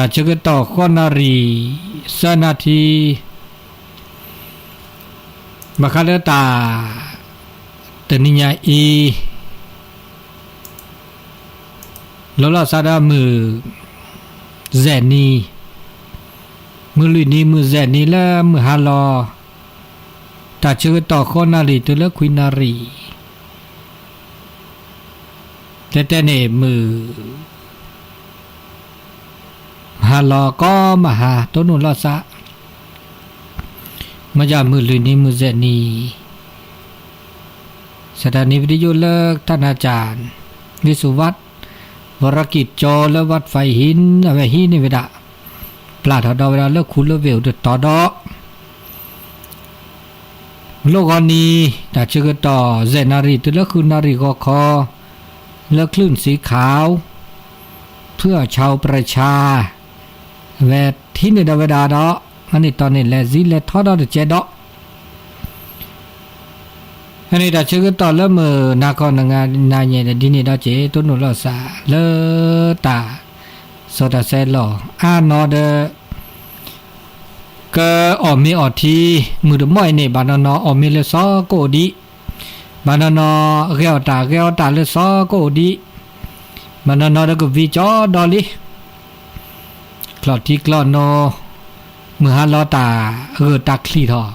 တၢ်ဆၢကတီၢ်ဃိးနၣ်ရံၣ် သၢနၣ်ထံ ဘၣ်ဃးလၢတၢ် တနံၤညါအံၤ လီၤလီၤဆီဆီဒီးမုၢ် ယဲၢ်နံၤ, မုၢ်လွံၢ်နံၤ မုၢ်ယဲၢ်နံၤလၢမုၢ်ဟါလီၤ, တၢ်ဆၢကတီၢ်ဃိးနၣ်ရံၣ်တုၤလၢခွံနၣ်ရံၣ်, တဲတဲန့ၣ်မုၢ် မုၢ်ဟါလီၤကီမုၢ်ဟါ တိၢ်နီၣ်လီၤဆီဆီ, မ့ၢ်ယဲၢ်မုၢ်လွံၢ်နံၤ မုၢ်ယဲၢ်နံၤ စၤတၢ်နံၤ ဝံၤတယိၣ်လၢ ထၣ်နၤကၢ် ဝံၣ်စူၤဝး ဝရကံၣ်ကၠီလၢ ဝးဖၢၣ်ဟံၣ် အဝဲဟံးန့ၢ်ဝဲဒၣ် ပျၢ်ထီၣ်ဒီးဝဲဒၣ်လၢခူလၢဝ့ၢ်အိၣ်တတီၤဒီး လိၣ်ဂီၤနံၤ တၢ်ဆၢကတီၢ် ယဲၢ်နၣ်ရံၣ်တုၤလၢဃုနၣ်ရံၣ်ဂီၤခီ လၢ คลื่นสีขาว เพื่อชาวประชา အဝဲထံၣ်န့ၢ်ဒီးဝဲဒၣ်ဒီး အန့ၣ်တီၢ်န့ၣ်လဲၤစံးလဲၤထီဒီးတကဲဒီး အန့ၣ်တၢ်ဆၢကတီၢ်လၢမုၢ်နၤခီနၤညါန့ၣ် ဒ်န့ၣ်ဒီးက့ၤ တိၢ်နီၣ်လီၤဆီဆီလၢတၢ် စီၤတၢ်ဆဲးလီၤ အါနီၢ်ဒီး ကအီၣ်မ့ၤအီၣ်ထံ မုၢ်တမီၢ်အံၤန့ၣ် ဘၣ်နီၢ်နီၢ်အီၣ်မ့ၤလၢဆီကအိၣ်ဒံး, ဘၣ်နီၢ်နီၢ်ဂဲၤအီၣ်တၢ် ဂဲၤအီၣ်တၢ်လၢဆီကအိၣ်ဒံး, ဘၣ်နီၢ်နီၢ်ဒီးကဝံၤကၠီဒီးလံ ကျီၢ်ထံကျီၢ်နိ, မုၢ်ဟါလီၤတၢ်ဂၢၢ်တၢ်ချံၣ်ထီၣ်,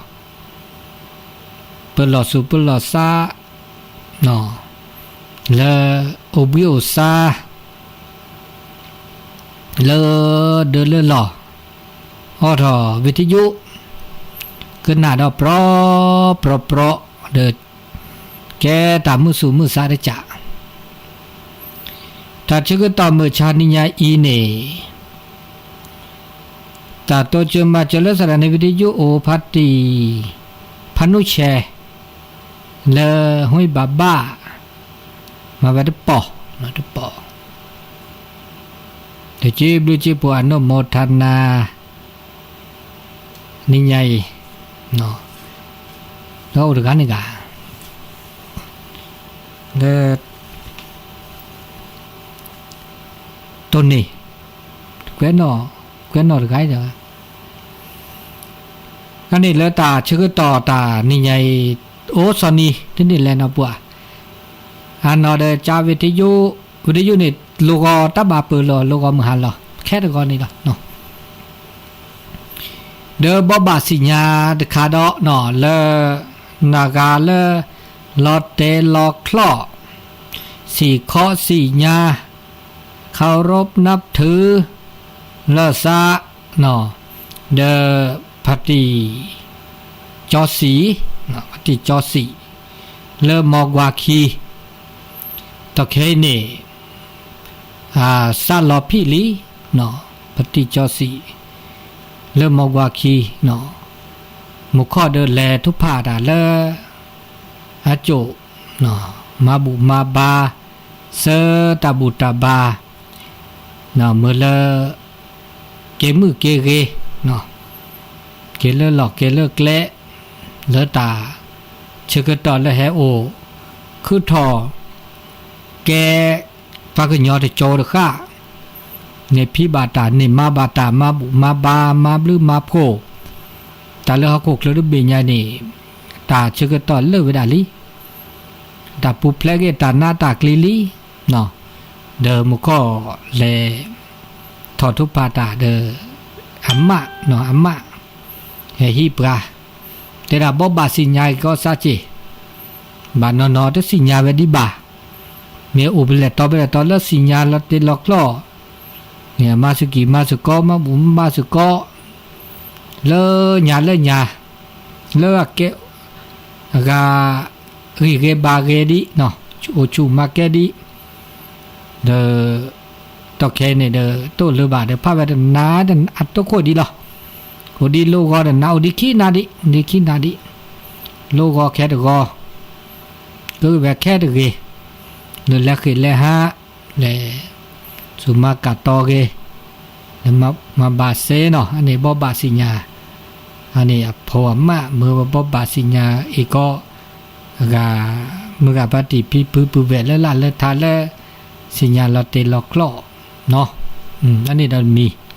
ပလီၢ်သူၣ်ပလီၢ်သး, လၢအိၣ်ဘှံးအိၣ်သါ, လၢဒၢးလၢလီၢ်, အိးထီၣ်ဝံၤတယိၣ်, ကနၣ်ဒီးပြီပြီပြီ, ဒီး ကဲတၢ်မုာ်သူၣ်မုာ်သးတကး, တၢ်ဆၢကတီၢ်မုၢ်ဆါနံၤညါအံၤန့ၣ် တၢ်တိစၢၤမၤစၢၤလၢ စၤတၢ်နံၤ ဝံၤတယိၣ်အိၣ်ဖးတံၢ် ဖးနူဆဲး လၢဟွံဘၣ်ဘၣ် မၤဝဲတပီၢ်, တပီၢ်, တက့ဘျုးက့ဖိး အနုโมทนา နံၤညါအံၤ, ဒီးအိၣ်တဂၤန့ၣ်ဂၤ လၢ တိၢ်န့ၢ် ကွဲးနီၣ်, ကွဲးနီၣ်တဂၤအံၤ, တၢ်န့ၣ်လၢတၢ်ဆၢကတီၢ်တၢ်နံၤညါအံၤ, အိၣ်စီၤနံၤ တန့ၢ်လဲၤနီၢ်ပှၤ, အနီၢ်ဒီးကၠါဝံၤတယိၣ်, ဝံၤတယိၣ်န့ၣ် လိၣ်ဂီၤတၢ်ဘၣ်ပၢၢ်လီၤ လိၣ်ဂီၤမုၢ်ဟါလီၤ ခဲတဂီၤန့ၣ်လီၤ. ဒီးဘိးဘၣ်စံၣ်ညါတခါဒီး လၢ နဂၤလၢ လီၤတဲာ်လီၤချီၣ်, စံၣ်ခီစံၣ်ညါ, เคารพนับถือ လီၤဆီဆီ, ဒီး ဖါတံၢ် ကၠီစံၣ်, ဖါတံၢ်ကၠီစံၣ်, လၢမီၢ်ကွၢ်ခံ ဒီးခဲအံၤန့ၣ် စးလီၤဖံးလံ, ဖါတံၢ်ကၠီစံၣ်, လၢမီၢ်ကွၢ်ခံ, မူခိၣ်ဒီးလဲၤထူၣ်ဖးတၢ်လၢ အစိၣ်, မၤဘူၣ်မၤဘါ, ဆၢတၢ်ဘူၣ်တၢ်ဘါ, မ့ၢ်လၢ က့ၤမုၢ်က့ၤဂ့ၤ, က့ၤလၢလီၢ်က့ၤလၢကျဲ, လၢတၢ်ဆၢကတီၢ်လၢဟဲအိၣ် ခုၣ်ထီၣ် ကဲ ပှၤကညီတကၠိတဃၣ်, န့ၢ်ဖံးဘၣ်တၢ် န့ၢ်မၤဘၣ်တၢ် မၤဘူၣ်မၤဘါ မၤဘျုးမၤဖှိၣ်, တၢ်လၢဟီၣ်ခိၣ်ချၢတဘ့ၣ်ညါန့ၣ်, တၢ်ဆၢကတီၢ်လၢာ်ဝဲဒၣ်လံ, တၢ်ပူၤဖျဲးက့ၤတၢ်နးတၢ်ကျံၤလံ, ဒီးမူခိၣ်လဲၤ ထီၣ်ထူၣ်ဖးတၢ်ဒီး အမး, အမး, ဟဲဟံးပှၤ, တဲဒၣ်ဘိးဘၣ်စံၣ်ညါက့ၤကီၢ်စးက့ၤ, ဘၣ်နီၢ်နီၢ်တစံၣ်ညါဝဲဒံးဘၣ်, မ့ၢ်အိၣ်ဖဲလဲၣ်တီဖဲလဲၣ်တီလၢစံၣ်ညါလီၤတ့ၢ်လီၤကျီၢ်, မၤစူၢ်ကံၢ်မၤစူၢ်ကီ မၤဘူၣ်မၤစူၢ်ကီ, လၢညါလၢညါ, လၢအကဲ, အဂၤ, ဂံၢ်ဂ့ၤဘါဂ့ၤဒံး, အိၣ်ဆူၣ်မၤကဲဒံး, ဒီး တီၢ်ခဲအံၤန့ၣ်ဒီး တအိၣ်လၢၤဘၣ်ဒီး ဖးဝဲတနၤအတီခိၣ်ဒံးလီၤ. အိၣ်ဒံးလိၣ်ဂီၤတနၤ အိၣ်ဒံးခံနၤဒံး, အိၣ်ဒံးခံနၤဒံး, လိၣ်ဂီၤခဲတဂီၤ, ကဝဲခဲတဂ့ၤ, လၢလဲၤဃ့ၢ်လဲၤဟး, လဲၤ စူၢ်မၤကၢ်တီဂ့ၤ, လဲၤမၤဘၣ်စ့နီၤ, အန့ၣ်ဘိးဘၣ်စံၣ်ညါ, အန့ၣ်အဖိအမး မ့ၢ်ဝဲဘိးဘၣ်စံၣ်ညါအံၤကီး, အဂၤ, မုၢ်ဂၤဖါတံၢ်ဖံဖုပုၢ်ဝဲၢ်လၢလၢ်လၢထးလၢ စံၣ်ညါလီၤတ့ၢ်လီၤကျီၢ်, အန့ၣ်ဒီးမံၤ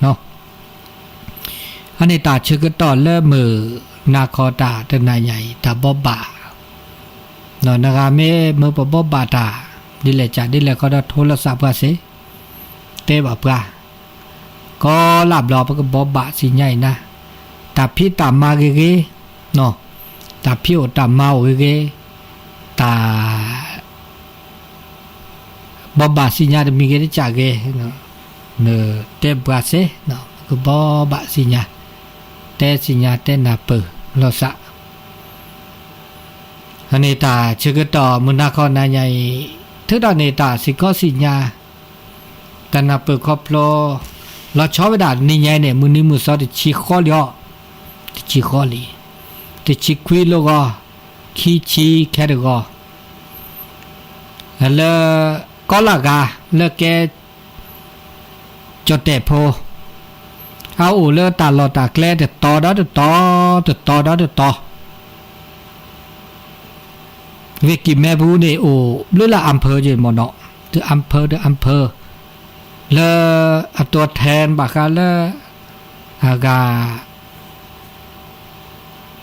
အန့ၣ်တၢ်ဆၢကတီၢ်လၢမုၢ်နၤခီတၢ်တနၤညါအံၤ တၢ်ဘီဘၣ်, နဂၤမ့ၢ်မၢပဘီဘၣ်တၢ် ဒ်လဲၣ်ကးဒ်လဲၣ်ခီဒီး ထိလီၤသးပှၤစ့ၢ်, တဲဘၣ်ပှၤ, ကိးလၢဘျီပကဘီဘၣ်သ့ၣ်ညါအံၤနၤ, တၢ်ဖံးတၢ်မၤဂ့ၤဂ့ၤ, တၢ်ဖံးအိၣ်တၢ်မၤအိၣ်ဂ့ၤဂ့ၤ, တၢ် ဘီဘၣ်သ့ၣ်ညါတမံၤဂ့ၤတကးဂ့ၤ, နတဲပှၤစ့ၢ်, ကဘီဘၣ်သ့ၣ်ညါ, တဲသ့ၣ်ညါတဲနၢ်ပၢၢ်လီၤသး, အန့ၣ်တၢ်ဆၢကတီၢ်မုၢ်နၤခီနၤညါအံၤ, ထုးထီၣ်န့ၢ်တၢ်စ့ၢ်ကီးသ့ၣ်ညါ, တၢ်နၢ်ပၢၢ်ခီဖျိ, လီၤဆီဝဲဒၣ်နံၤညါအံၤန့ၣ် မုၢ်နံၤမုၢ်သီတဆံဃီလံအီၤ, တဆံဃီလံ, တဆံခွံလၢဂီၤ, ခံဆံခဲတဂီၤ လၢ ကီလၢဂၤ လၢကဲ ကၠီၣ်တဲၣ်ဖိ, အအိၣ်လၢတၢ်လီၢ်တၢ်ကျဲတတီၤဒီးတတီၤ, တတီၤဒီးတတီၤ, ဝ့ၢ်ကံၢ်မဲပူၤန့ၣ် အိၣ်ဘျုးလၢ အၣ်ဖၢၣ် က့မ့ၢ်နီၤ, ဒီး အၣ်ဖၢၣ် ဒီး အၣ်ဖၢၣ်, လၢ အတီၤထဲဘၣ်ဃးလၢ အဂၤ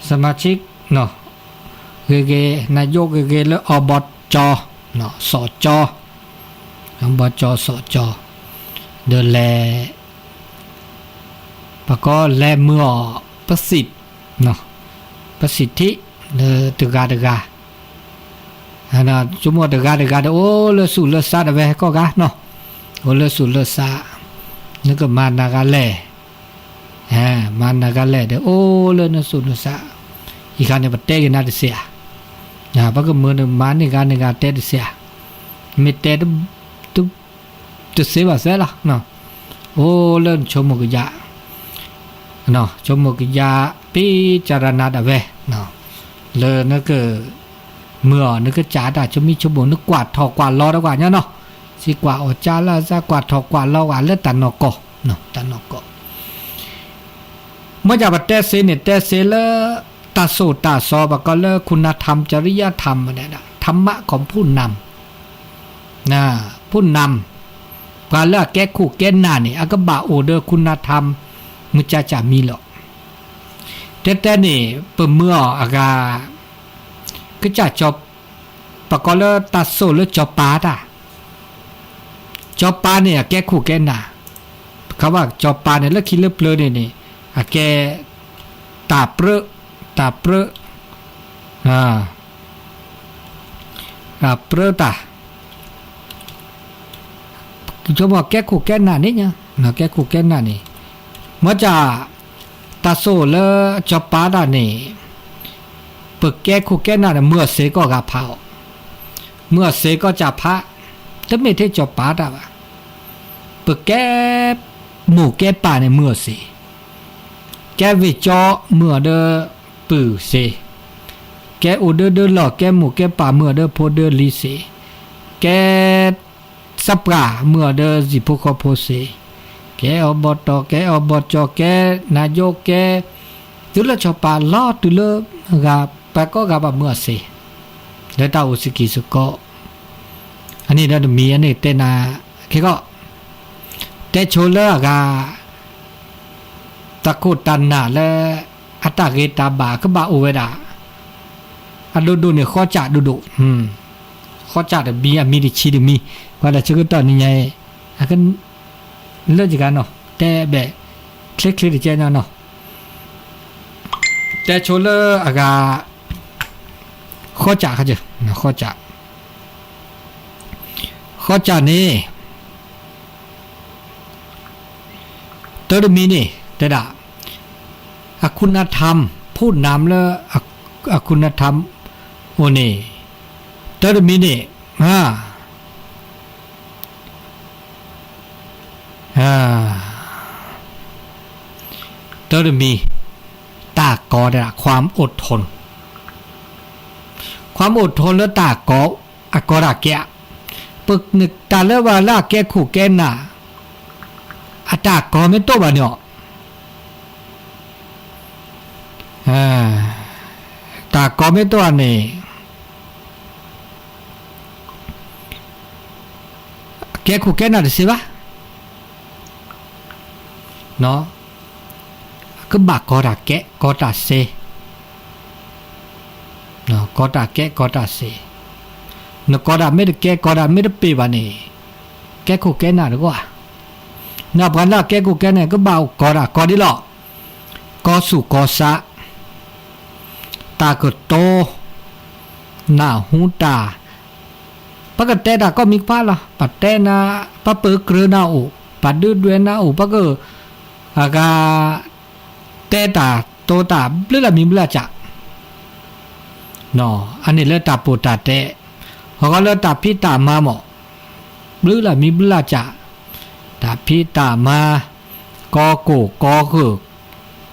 สมาชิก ဂ့ၤဂ့ၤ, နာယိၣ်ဂ့ၤဂ့ၤ လၢ อบจ. စီၣ်ကၠီ, อบจ. စီၣ်ကၠီ, ဒီးလဲၤ ပကိးလဲၤမုာ်အီၤ ပစံး, ပစံးထံ လၢတဂၤတဂၤ, ဆိကမိၣ်တဂၤတဂၤဒီး အိၣ်လၢသူၣ်လၢသးတဝဲကိးဂၤနီၤ, အိၣ်လၢသူၣ်လၢသး, နကမၤနၤဂၤလဲၣ် မၤနၤဂၤလဲၣ်ဒီး အိၣ်လၢနသူၣ်နသး, အံၤခါန့ၣ် ပတဲက့ၤနၤတစဲးဧါ, ပကမၢနမၤန့ၢ်ဂၤန့ၢ်ဂၤတဲတစဲးဧါ, မ့ၢ်တဲ တသ့ဘၣ်သဲလီၤ, အိၣ်လၢနဆိကမိၣ်ကယၤ, ဆိကမိၣ်ကယၤ ပ့ၤကရနၤဒၣ်ဝဲ, လၢနက မုာ်အီၤ နကစၢ်တၢ်ဆိမိၣ်ဆိကမိၣ် နကွၢ်ထီၣ်ကွၢ်လီၤတကွၢ်ညါနီၤ, စံးကွၢ်အီၣ်ကၢလၢအစး ကွၢ်ထီၣ်ကွၢ်လီၤကွၢ်လၢတၢ်နီၢ်ကီၢ်, တၢ်နီၢ်ကီၢ်, မ့ၢ်ဒ်ပတဲသ့န့ၣ် တဲသ့လၢ တၢ်သိၣ်တၢ်သီ ပကိးလၢ คุณธรรม จริยธรรม န့ၣ် ธรรมะของผู้นำ ผู้นำ ပှၤလၢအကဲခိၣ်ကဲနၢ်န့ၣ် အကဘၣ်အိၣ်ဒီး คุณธรรม မုၢ်ကၢကၢမံၤလီၤ. တဲတဲန့ၣ် ပမုာ်အီၤအဂၤ ကစၢ်ကၠီ ပကိးလၢတၢ်သိၣ်လၢစီၤပၤတၢ်, စီၤပၤန့ၣ် အကဲခိၣ်ကဲနၢ်, ပခီဘၣ်စီၤပၤန့ၣ် လၢခံလၢပျၢၤန့ၣ်န့ၣ် အကဲ တၢ်ပြၢ, တၢ်ပြၢ, တၢ်ပြၢတၢ် ဆိကမိၣ်ကဲခိၣ်ကဲနၢ်န့ၣ်, ကဲခိၣ်ကဲနၢ်န့ၣ်, မ့ၢ်ကၢ် တၢ်သိၣ်လၢစီၤပၤတၢ်န့ၣ်, ပကဲခိၣ်ကဲနၢ်န့ၣ် မုာ်အီၤစ့ၢ်ကီးဂၤဖးအီၤ, မုာ်အီၤစ့ၢ်ကီးကၢ်ဖး, တမ့ၢ်ထဲစီၤပၤတၢ်ဘၣ်, ပကဲ မိၢ်ကဲပၢ်န့ၣ် မုာ်အီၤစ့ၢ်, ကဲဝ့ၢ်ကၠီ မုာ်အီၤဒီးပုၢ်စ့ၢ်, ကဲအိၣ်ဒၢဒၢလီၢ် ကဲမိၢ်ကဲပၢ် မုာ်အီၤဒီးဖိဒီးလံၤစ့ၢ်, ကဲ သးပှၢ် မုာ်အီၤဒီးစံၣ်ဖိဃီဖိစ့ၢ်, ကဲအီၤဘီတီၤ ကဲအီၤဘီကၠီ ကဲနၤယိၣ် ကဲ တုၤလၢစီၤပၤလီၤ တုၤလၢဂၤ ပှၤကိးဂၤဘၣ်မုာ်အီၤစ့ၢ်, လၢတၢ်အိၣ်စ့ၢ်ကီးစ့ၢ်ကီး, အန့ၣ်ဒီးတမံၤ အန့ၣ်တဲနၤ ခဲကီး တဲဆိလၢအဂၤ တၢ်ခိၣ်တၢ်နၢ်လၢ အတၢ်ဂ့ၤတၢ်ဘၣ် ကဘၣ်အိၣ်ဝဲဒၣ် အဒိၣ်ဒိၣ်န့ၣ် ဃီကၠၣ်ဒိၣ်ဒိၣ်, ဃီကၠၣ်တမံၤ အမံၤတဆံတမံၤ, ပှၤလၢဆၢကတီၢ်နံၤညါအံၤ အက လၢယဂၤနီၤ တဲဘၣ် ချ့ချ့တကဲနီၤနီၤ, တဲဆိလၢအဂၤ ဃီကၠၣ်, ဃီကၠၣ်, ဃီကၠၣ်န့ၣ် တၢ်တမံၤန့ၣ် တဲဒၣ် အ คุณธรรม ผู้นำ လၢ အ คุณธรรม အိၣ်န့ၣ် တၢ်တမံၤန့ၣ် တၢ်တမံၤ တၢ်ကိးဒၣ် ความอดทน, ความอดทน လၢတၢ်ကိး အကိးတၢ်ကဲ, ပ တၢ်လၢပှၤလၢအကဲခိၣ်ကဲနၢ် အတၢ်ကိးမ့ၢ်တအိၣ်ဘၣ်န့ၣ်အီၤ တၢ်ကိးမ့ၢ်တအိၣ်ဘၣ်န့ၣ် ကဲခိၣ်ကဲနၢ်တသ့ဘၣ်. ကဘၣ်ကီတၢ်ကဲ ကီတၢ်စ့, ကီတၢ်ကဲ ကီတၢ်စ့, နကီတၢ်မ့ၢ်တကဲ ကီတၢ်မ့ၢ်တပ့ၢ်ဘၣ်န့ၣ်, ကဲခိၣ်ကဲနၢ်တဂီၢ်ဧါ. နပှၤလၢအကဲခိၣ်ကဲနၢ် ကဘၣ်အိၣ်ကီတၢ်ကီဒ်လီၤ. ကီဆူၣ်ကီဆး, တၢ်ကတိၤ, နၢ်ဟူတၢ်, ပကတဲတၢ်ကိးမံၤကဖၣ်လီၤ. ပတဲနၤ, ပပၢၤကြၢးနၤအိၣ်, ပဒုးဒွဲၣ်နၤအိၣ်, ပက, အဂၤ, တဲတၢ်တိၤတၢ်ဘျုးလၢမံၤဘျုးလၢကၠး, အန့ၣ်လၢတၢ်ပိာ်တၢ်တဲ, ဟီၣ်ကီလၢတၢ်ဖံးတၢ်မၤမး, ဘျုးလၢမံၤဘျုးလၢကၠး, တၢ်ဖံးတၢ်မၤ, ကီကိၢ်ကီဂၢၢ်,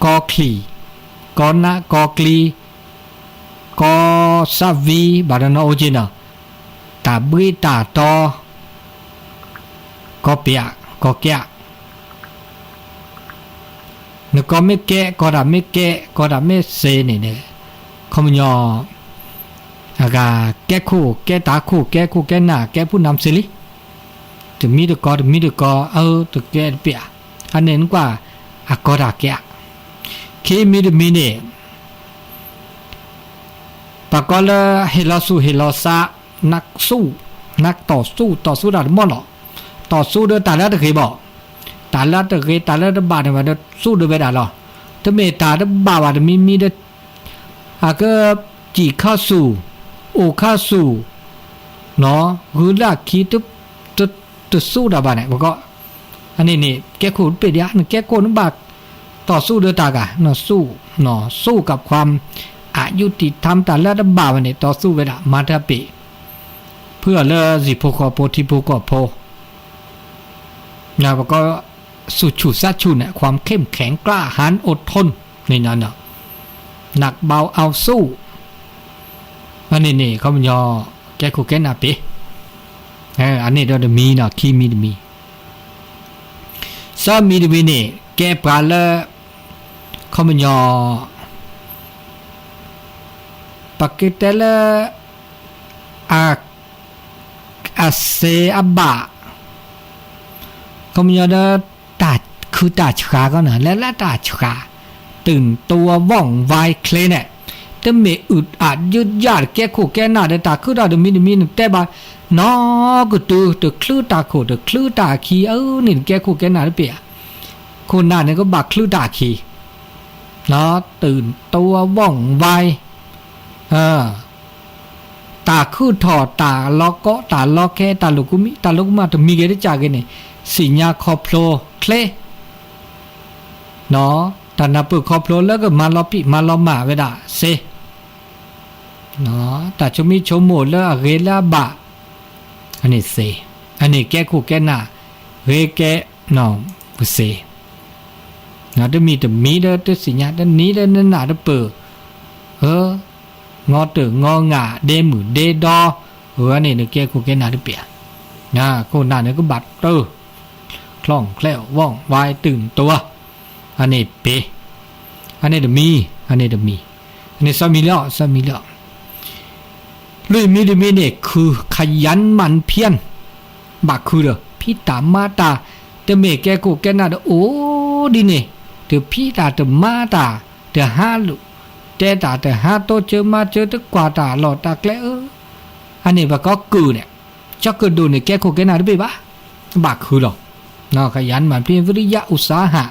ကီချံၣ်, ကီနးကီကျံ, ကီစးဝံၤ ဘၣ်တနီၤအိၣ်က့ၤနီၤ, တၢ်ဘှံးတၢ်တီ, ကီပျး, ကီကဲး, နကီမ့ၢ်ကဲ ကီတၢ်မ့ၢ်ကဲ ကီတၢ်မ့ၢ်စ့န့ၣ်, ခီပညီ, အဂၤကဲခိၣ်ကဲတၢ်ခိၣ် ကဲခိၣ်ကဲနၢ် ကဲဖူနၢ်မစ့လံ. တမံၤတကီ တမံၤတကီ အၢ တကဲတပျး, အန့ၣ်နကွၢ်, အကီတၢ်ကဲ, ခံမံၤတမံၤန့ၣ် ပှၤကီလၢဟ့ၣ်လီၤဆူၣ်ဟ့ၣ်လီၤဆါ, နးဆူၣ်, နးတီၢ်ဆူၣ် တီၢ်ဆူၣ်တၢ်တမီၢ်လီၤ. တီၢ်ဆူၣ်ဒီးတၢ်လၢတဂ့ၤဘၣ်, တၢ်လၢတဂ့ၤ တၢ်လၢတဘၣ်န့ၣ်ဘၣ်ဒီး ဆူၣ်ဒီးဝဲဒၣ်လီၤ. တမ့ၢ်တၢ်တဘၣ်ဘၣ်တမံၤမံၤဒီး အကစံၣ်ခါဆူၣ်, အိၣ်ခါဆူၣ်, ဂုၤလၢခံ တဆူၣ်တၢ်ဘၣ်န့ၣ် ပှၤကီ, အန့ၣ်န့ၣ် ကဲခိၣ်တပ့ၢ်ဒံးဧါ, နကဲခိၣ်နဘၣ်တီၢ်ဆူၣ်ဒီးတၢ်ဂၤ, နဆူၣ်, နဆူၣ်ကပ်ความ အយុត្តិธรรม တၢ်လၢတဘၣ်ဘၣ်န့ၣ် တီၢ်ဆူၣ်ဝဲဒၣ် မၤတၢ်ပ့ၢ်, ဖုအီၤလၢဟံၣ်ဖိဃီဖိထံဖိကီၢ်ဖိ ပှၤကီ, ဆူၣ်ဆူၣ်စးဆူၣ်န့ၣ် ความเข้มแข็งกล้าหาญอดทน န့ၣ်, နးဘၣ်အီၤဆူၣ်, အန့ၣ်န့ၣ် ခီပညီ ကဲခိၣ်ကဲနၢ်ပ့ၢ်, အန့ၣ်ဒီးတမံၤနီၤ ခံမံၤတမံၤ, သၢမံၤတမံၤန့ၣ် ကဲပှၤလၢ, ခီပညီ ပကတဲလၢ အ, အစ့အဘၣ်, ခီပညီဒီး တၢ်ခုၣ်တၢ်ဆှးကီးန့ၣ် လၢလၢတၢ်ဆှး, ตื่นตัวว่องไวချ့န့ၣ်, တမ့ၢ်အုဒ်အၣ်ယုဒ်ယၣ် တကဲခိၣ်ကဲနၢ်ဒီးတၢ်ခုၣ်ထီၣ်တမံၤတမံၤန့ၣ်တဲဘၣ်, နီၢ်ကတုၤ တချုးတၢ်ခိၣ်တချုးတၢ်အခံ အၢန့ၣ်တကဲခိၣ်ကဲနၢ်တပ့ၢ်ဧါ, ခိၣ်နၢ်န့ၣ်ကဘၣ်ချုးတၢ်အခံ ตื่นตัวว่องไว, တၢ်ခုၣ်ထီၣ် တၢ်လီၤကီ တၢ်လီၤခဲ တၢ်လိာ်ကူမံ တၢ်လိာ်ကူမၣ် တမံၤဂ့ၤတကၢ်ဂ့ၤန့ၣ် သ့ၣ်ညါခီဖျိချ့, တၢ်နၢ်ပၢၢ်ခီဖျိလၢကမၤလီၤပံာ်မၤလီၤမၢ်ဝဲဒၣ်စ့, တၢ်ဆိမိၣ်ဆိကမိၣ်လၢအဂ့ၤလၢအဘၣ်, အန့ၣ်စ့, အန့ၣ်ကဲခိၣ်ကဲနၢ်, ဂ့ၤကဲ, ပစ့ တမံၤတမံၤဒီးတသ့ၣ်ညါ တနံၤဒီးနနၢ်တပၢၢ်, ဂီၤတၢၢ်ဂီၤငၢ် ဒ့မုၢ်ဒ့ဒီ, ဂၤန့ၣ်နကဲခိၣ်ကဲနၢ်တပ့ၢ်ဧါ, ခိၣ်နၢ်န့ၣ်ကဘၣ်တၢ်, คล่องแคล่วว่องไว ตื่นตัว, အန့ၣ်ပ့ၢ်, အန့ၣ်တမံၤ, အန့ၣ်တမံၤ, အန့ၣ်သၢမံၤလၢအီၤ သၢမံၤလၢအီၤ လွံၢ်မံၤတမံၤန့ၣ် ခု ขยันหมั่นเพียร, ဘၣ်ခုဒီး ဖံးတၢ်မၤတၢ်, တမ့ၢ်ကဲခိၣ်ကဲနၢ်ဒီးအိၣ်ဒ်န့ၣ်, တဖံးတၢ်တမၤတၢ်, တဟးလူၤ, တဲတၢ်တဟးတိစၢၤမၤစၢၤ တကွၢ်တၢ်လီၢ်တၢ်ကျဲဧၢ, အန့ၣ်ပှၤကီကုၢ်န့ၣ်, ကၠီကဒိၣ်န့ၣ် ကဲခိၣ်ကဲနၢ်တဘ့ၣ်ဘၣ်, ဘၣ်ခုလီၤ, ခယၢၣ်မၤဖံ ဝံယၣ်အုစါဟၣ်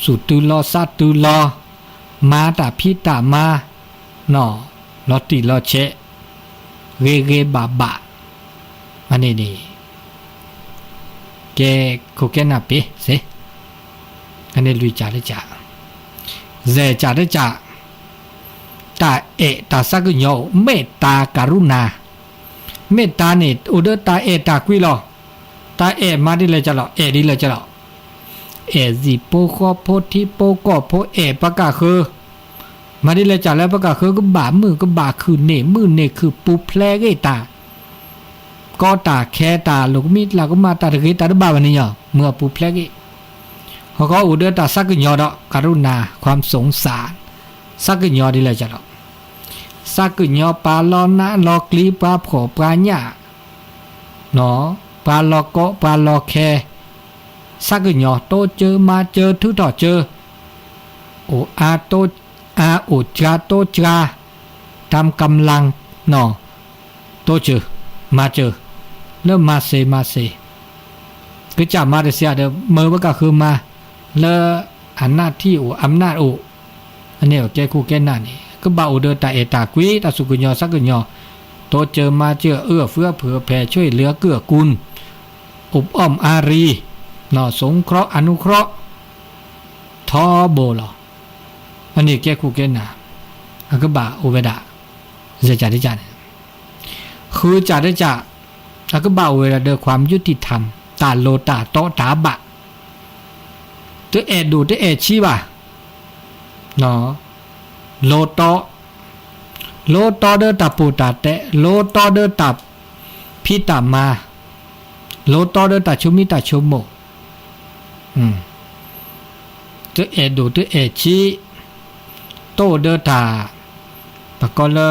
စူၢ်တုၤလီၤသးတုၤလီၤ, မၤတၢ်ဖံးတၢ်မၤ, လီၤတံၢ်လီၤဆဲး, ဂ့ၤဂ့ၤဘၣ်ဘၣ်, အန့ၣ်န့ၣ်, ကဲခိၣ်ကဲနၢ်ပ့ၢ်စ့, အန့ၣ်လွံၢ်ကၢ်တကၢ်, ယဲၢ်ကၢ်တကၢ်, တၢ်အဲၣ်တၢ်သးကညီၤအိၣ် မ့ၢ်တၢ်ကရုဏာ, မ့ၢ်တၢ်န့ၣ် အိၣ်ဒီးတၢ်အဲၣ်တၢ်ကွံလီၤ, တၢ်အဲၣ်မၤဒ်လဲၣ်ကၢ်လီၤ အဲၣ်ဒ်လဲၣ်ကၢ်လီၤ, အဲၣ်ဟံၣ်ဖိဃီဖိထံဖိကီၢ်ဖိ အဲၣ်ပှၤကၢ်ဃၢၤ, မၤဒ်လဲၣ်ကၢ်လၢပှၤကၢ်ဃၢၤကဘၣ်မုာ်ကဘၣ်ခုၣ်န့ၣ် မုာ်န့ၢ်ခုၣ်ပူၤဖျဲးဂ့ၤတၢ် ကီတၢ်ခဲတၢ်လိာ်ကမံလိာ်ကမၣ်တၢ်တဂ့ၤတၢ်တဘၣ်ဘၣ်န့ၣ်ညီ, မုာ်အပူၤဖျဲးဂ့ၤ, ဟီၣ်ကီအိၣ်ဒီးတၢ်သးကညီၤဒီး ကရုဏာ ความสงสาร, သးကညီၤဒ်လဲၣ်ကၢ်လီၤ, သးကညီၤပှၤလီၤနးလီၤကျံ ပှၤဖှီၣ်ပှၤညၣ်, ပှၤလီၤကီပှၤလီၤခဲ, ဆၢကညီၤ တိစၢၤမၤစၢၤ ထုးထီၣ်စၢၤ, အိၣ်အါတိ အါအိၣ်စှၤတိစှၤ, တၢ်ကမ်လင်, နီၤ, တိစၢၤမၤစၢၤ, လၢမၤစ့ၤမၤစ့ၤ, ကစၢ်မၤတစှၤဒီး မၢပကဃုမၤ, လၢအနၢ်ထံၣ်အိၣ် အမနၢ်အိၣ်, အန့ၣ်အကဲခိၣ်ကဲနၢ်န့ၣ် ကဘၣ်အိၣ်ဒီးတၢ်အဲၣ်တၢ်ကွံ တၢ်စူၢ်ကညီၤဆၢကညီၤ, တိစၢၤမၤစၢၤ အအၢအဖုအဖုအဖဲး ဆိၣ်အံၤလၢအကုၢ်အကူၣ်, အိၣ်အီၣ်အါရံၤ, နီၤ สงเคราะห์ อนุเคราะห์ ထီဘိလီၤ. အန့ၣ်ကဲခိၣ်ကဲနၢ်, အကဘၣ်အိၣ်ဝဲဒၣ် စဲးကၢ်တကၢ်န့ၣ်, ဃုကၢ်တကၢ်, အကဘၣ်အိၣ်ဝဲဒၣ်ဒီး ความยุติธรรม တၢ်လိၢ်တၢ်တီတၢ်ဘၣ်, တအဲၣ်ဒိၣ်တအဲၣ်ဆံးဘၣ်, လိၢ်တီ, လိၢ်တီဒီးတၢ်ပိၢ်တၢ်တဲ, လိၢ်တီဒီးတၢ်ဖံးတၢ်မၤ, လိၢ်တီဒီးတၢ်ဆိမိၣ်တၢ်ဆိကမိၣ်, တအဲၣ်ဒိၣ်တအဲၣ်ဆံး, တအိၣ်ဒီးတၢ်, ပကိးလၢ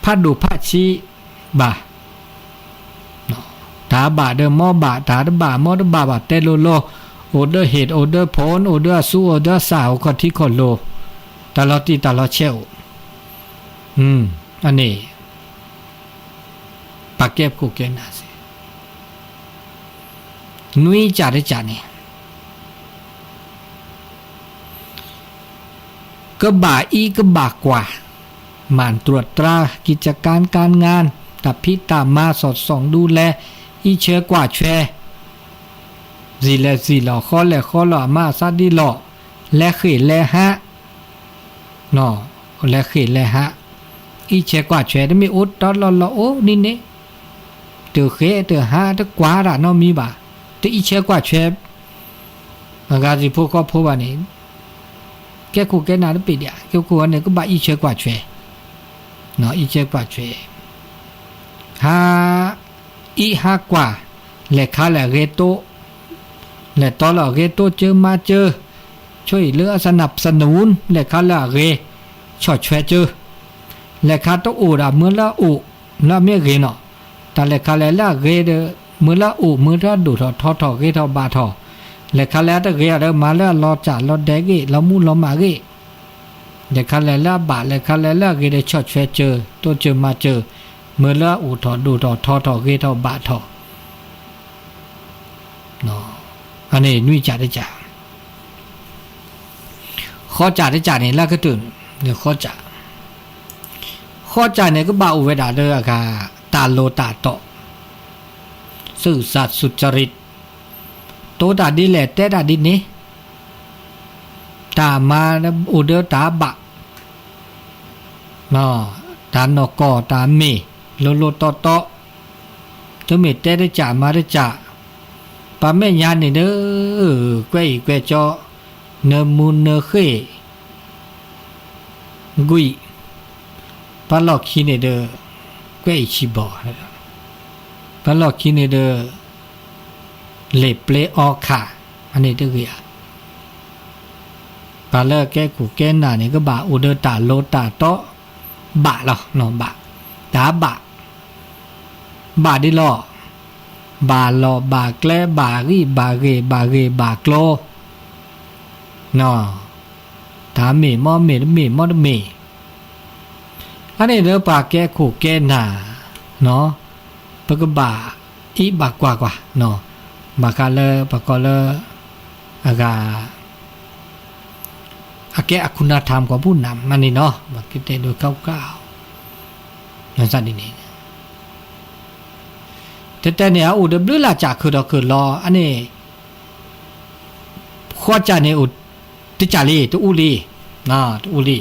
ဖးဒိၣ်ဖးဆံးဘၣ်, တၢ်ဘၣ်ဒီးမ်ဘၣ်, တၢ်တဘၣ်မ်တဘၣ်ဘၣ် တဲလိၤလိၤ, အိၣ်ဒီးဟ့ၣ် အိၣ်ဒီးဖိ အိၣ်ဒီးအစု အိၣ်ဒီးအစၢ် အိၣ်ခီၣ်ထံးခီၣ်လိၤ, တၢ်လီၤတံၢ်တၢ်လီၤဆဲးအိၣ်, အန့ၣ် ပှၤကဲခိၣ်ကဲနၢ်စ့ၢ်, နွံကၢ်တကၢ်န့ၣ် ကဘၣ်အံးကဘၣ်ကွၢ်, မၤတြူးတြၢ် กิจการการงาน တၢ်ဖံးတၢ်မၤ สอดส่องดูแล အံးဆၢကွၢ်ဆၢ, စံၣ်လဲၤစံၣ်လီၤ ဃီလဲၤဃီလီၤ အမၤအသးဒ်လီၤ, လဲၤဃ့ၢ်လဲၤဟး, လဲၤဃ့ၢ်လဲၤဟး, အံးဆၢကွၢ်ဆၢ တမ့ၢ်အိၣ်တၢ်လီၢ်လီၢ်အိၣ်ဒ်န့ၣ်, တဃ့ၢ်တဟးတကွၢ်တၢ်နီတမံၤဘၣ်, တအံးဆၢကွၢ်ဆၢ အဂၤစံၣ်ဖိဃီဖိဘၣ်န့ၣ်, ကဲခိၣ်ကဲနၢ်တပ့ၢ်ဒံးဧါ, ကဲခိၣ်န့ၣ် ကဘၣ်အံးဆၢကွၢ်ဆၢ, အံးဆၢကွၢ်ဆၢ, ဟးအံးဟးကွၢ်, လဲၤခါလဲၤအဂ့ၤတိ, လဲၤတီလၢအဂ့ၤတိစၢၤမၤစၢၤ, ဆိၣ်အံၤလၢအ สนับสนุน လဲၤခါလၢအဂ့ၤ, ဆီၣ်ထွဲစၢၤ, လဲၤခါတအိၣ်ဒီး မၢလၢအအိၣ်, လၢအမ့ၢ်အဂ့ၤနီၤ, တၢ်လဲၤခါလဲၤလၢအဂ့ၤဒီး မၢလၢအအိၣ် မၢလၢအဒိၣ်ထီၣ်ထီထီၣ် ဂ့ၤထီၣ်ဘၣ်ထီၣ်, လဲၤခါလဲၤတဂ့ၤဒီး မၤလၢအလီၤစၢ်လီၤဒဲးဂ့ၤ လီၤမူလီၤမၢ်ဂ့ၤ, လဲၤခါလဲၤလၢအဘၣ် လဲၤခါလဲၤလၢအဂ့ၤဒီး ဆီၣ်ထွဲစၢၤ တိစၢၤမၤစၢၤ, မၢလၢအအိၣ်ထီၣ်ဒိၣ်ထီၣ်ထီထီၣ် ဂ့ၤထီၣ်ဘၣ်ထီၣ်, အန့ၣ်နွံကၢ်တကၢ်, ဃိးကၢ်တကၢ်န့ၣ် လၢကတၢၢ်န့ၣ် ဃိးကၢ်, ဃိးကၢ်န့ၣ် ကဘၣ်အိၣ်ဝဲဒၣ်လၢအဂၤ တၢ်လိၢ်တၢ်တီ, ซื่อสัตย์สุจริต, တိၤတၢ်ဒ်လဲၣ် တဲတၢ်ဒ်န့ၣ်, တၢ်မၤအိၣ်ဒီးတၢ်ဘၣ်, တၢ်နီၢ်ကီၢ်တၢ်မ့ၢ် လိၤလိၤတီတီ, တမ့ၢ်တဲတကၢ်မၤတကၢ်, ပှၤမဲာ်ညါန့ၣ်ဒီး ကွဲအံၤကွဲကၠီ, နၢမူနၢဃ့ၢ် ကွံာ်, ပှၤလီၢ်ခံန့ၣ်ဒီး ကွဲအံၤဆံးဘီၣ်, ပှၤလီၢ်ခံန့ၣ်ဒီး လ့ၣ်ပျ့အီခၣ်, အန့ၣ်တဂ့ၤဧါ, ပှၤလၢကဲခိၣ်ကဲနၢ်န့ၣ် ကဘၣ်အိၣ်ဒီးတၢ်လိၤတၢ်တီ, ဘၣ်လီၤ, ဘၣ်, တၢ်ဘၣ်, ဘၣ်ဒ်လီၤ, ဘၣ်လီၢ်ဘၣ်ကျဲ ဘၣ်ဂံၢ်ဘၣ်ဂ့ၤ ဘၣ်ဂ့ၤဘၣ်ကျိၤ တၢ်မ့ၢ်မ်မ့ၢ် တမ့ၢ်မ်တမ့ၢ်, အန့ၣ်ဒီးပှၤကဲခိၣ်ကဲနၢ်, ပကဘၣ်အံးဘၣ်ကွၢ်ကွၢ်, ဘၣ်ဃးလၢပှၤကိးလၢ အဂၤ အကဲအခိၣ်နၢ်ထၢမ်ကီၢ်ပူၤနၢ်မးန့ၣ်နီၤ, ဘၣ်ကတဲဒိးကီကါ, နစၢ်ဒ်န့ၣ်, တဲတဲန့ၣ် အအိၣ်ဒီးဘျုးလၢ်စၢ်ခုၣ်ထီၣ်ခုၣ်လီၤ အန့ၣ် ဃိးကၢ်န့ၣ်အိၣ်, တကၢ်လံ တအူလံ, တအူလံ,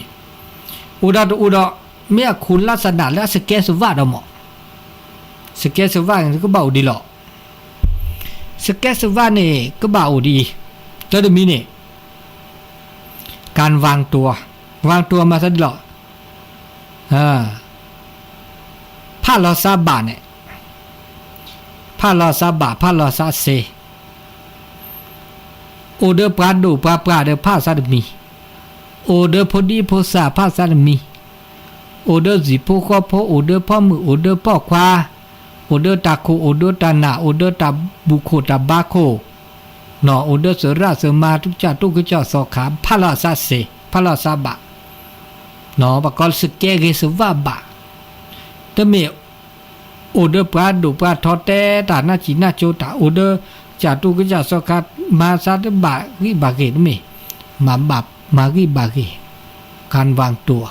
အိၣ်ဒီးတအူဒီး မ့ၢ်အခိၣ်လၢ်စနၢ်လၢအစကဲစဝးဒီးမး, စကဲစဝးန့ၣ် ကဘၣ်အိၣ်ဒ်လီၤ, စကဲစဝးန့ၣ် ကဘၣ်အိၣ်ဒ်အံၤ, တၢ်တမံၤန့ၣ် การวางตัว, วางตัวမၤသးဒ်လီၤ, ဖးလီၤသးဘၣ်န့ၣ်, ဖးလီၤသးဘၣ် ဖးလီၤသးစ့, အိၣ်ဒီးပှၤဒိၣ်ပှၤပှၢ်ဒီးဖးသးတမံၤ, အိၣ်ဒီးဖိဒံဖိသၣ်ဖးသးတမံၤ, အိၣ်ဒီးစံၣ်ဖိဃီဖိ အိၣ်ဒီးဖီမုၣ် အိၣ်ဒီးပိာ်ခွါ, အိၣ်ဒီးတၢ်ခိၣ် အိၣ်ဒီးတၢ်နၢ် အိၣ်ဒီးတၢ်ဘူၣ်ခိၣ်တၢ်ဘါခိၣ်, အိၣ်ဒီးသရၣ်သမါ ကစၢ်တိၢ်ကစၢ်သီခါ ဖးလီၤအသးစ့ၢ် ဖးလီၤအသးဘၣ်, ပှၤကိးစကဲဂ့ၤစဝးဘၣ်, တမ့ၢ် အိၣ်ဒီးပှၤဒိၣ်ပှၤထီတဲတၢ်နၢ်စံၣ်နၢ်ကၠိတၢ် အိၣ်ဒီးကစၢ်တိၢ်ကစၢ်သီခါ မၤသးတဘၣ်ဂံၢ်ဘၣ်ဂ့ၤတမ့ၢ်, မၤဘၣ်မၤဂံၢ်ဘၣ်ဂ့ၤ, การวางตัว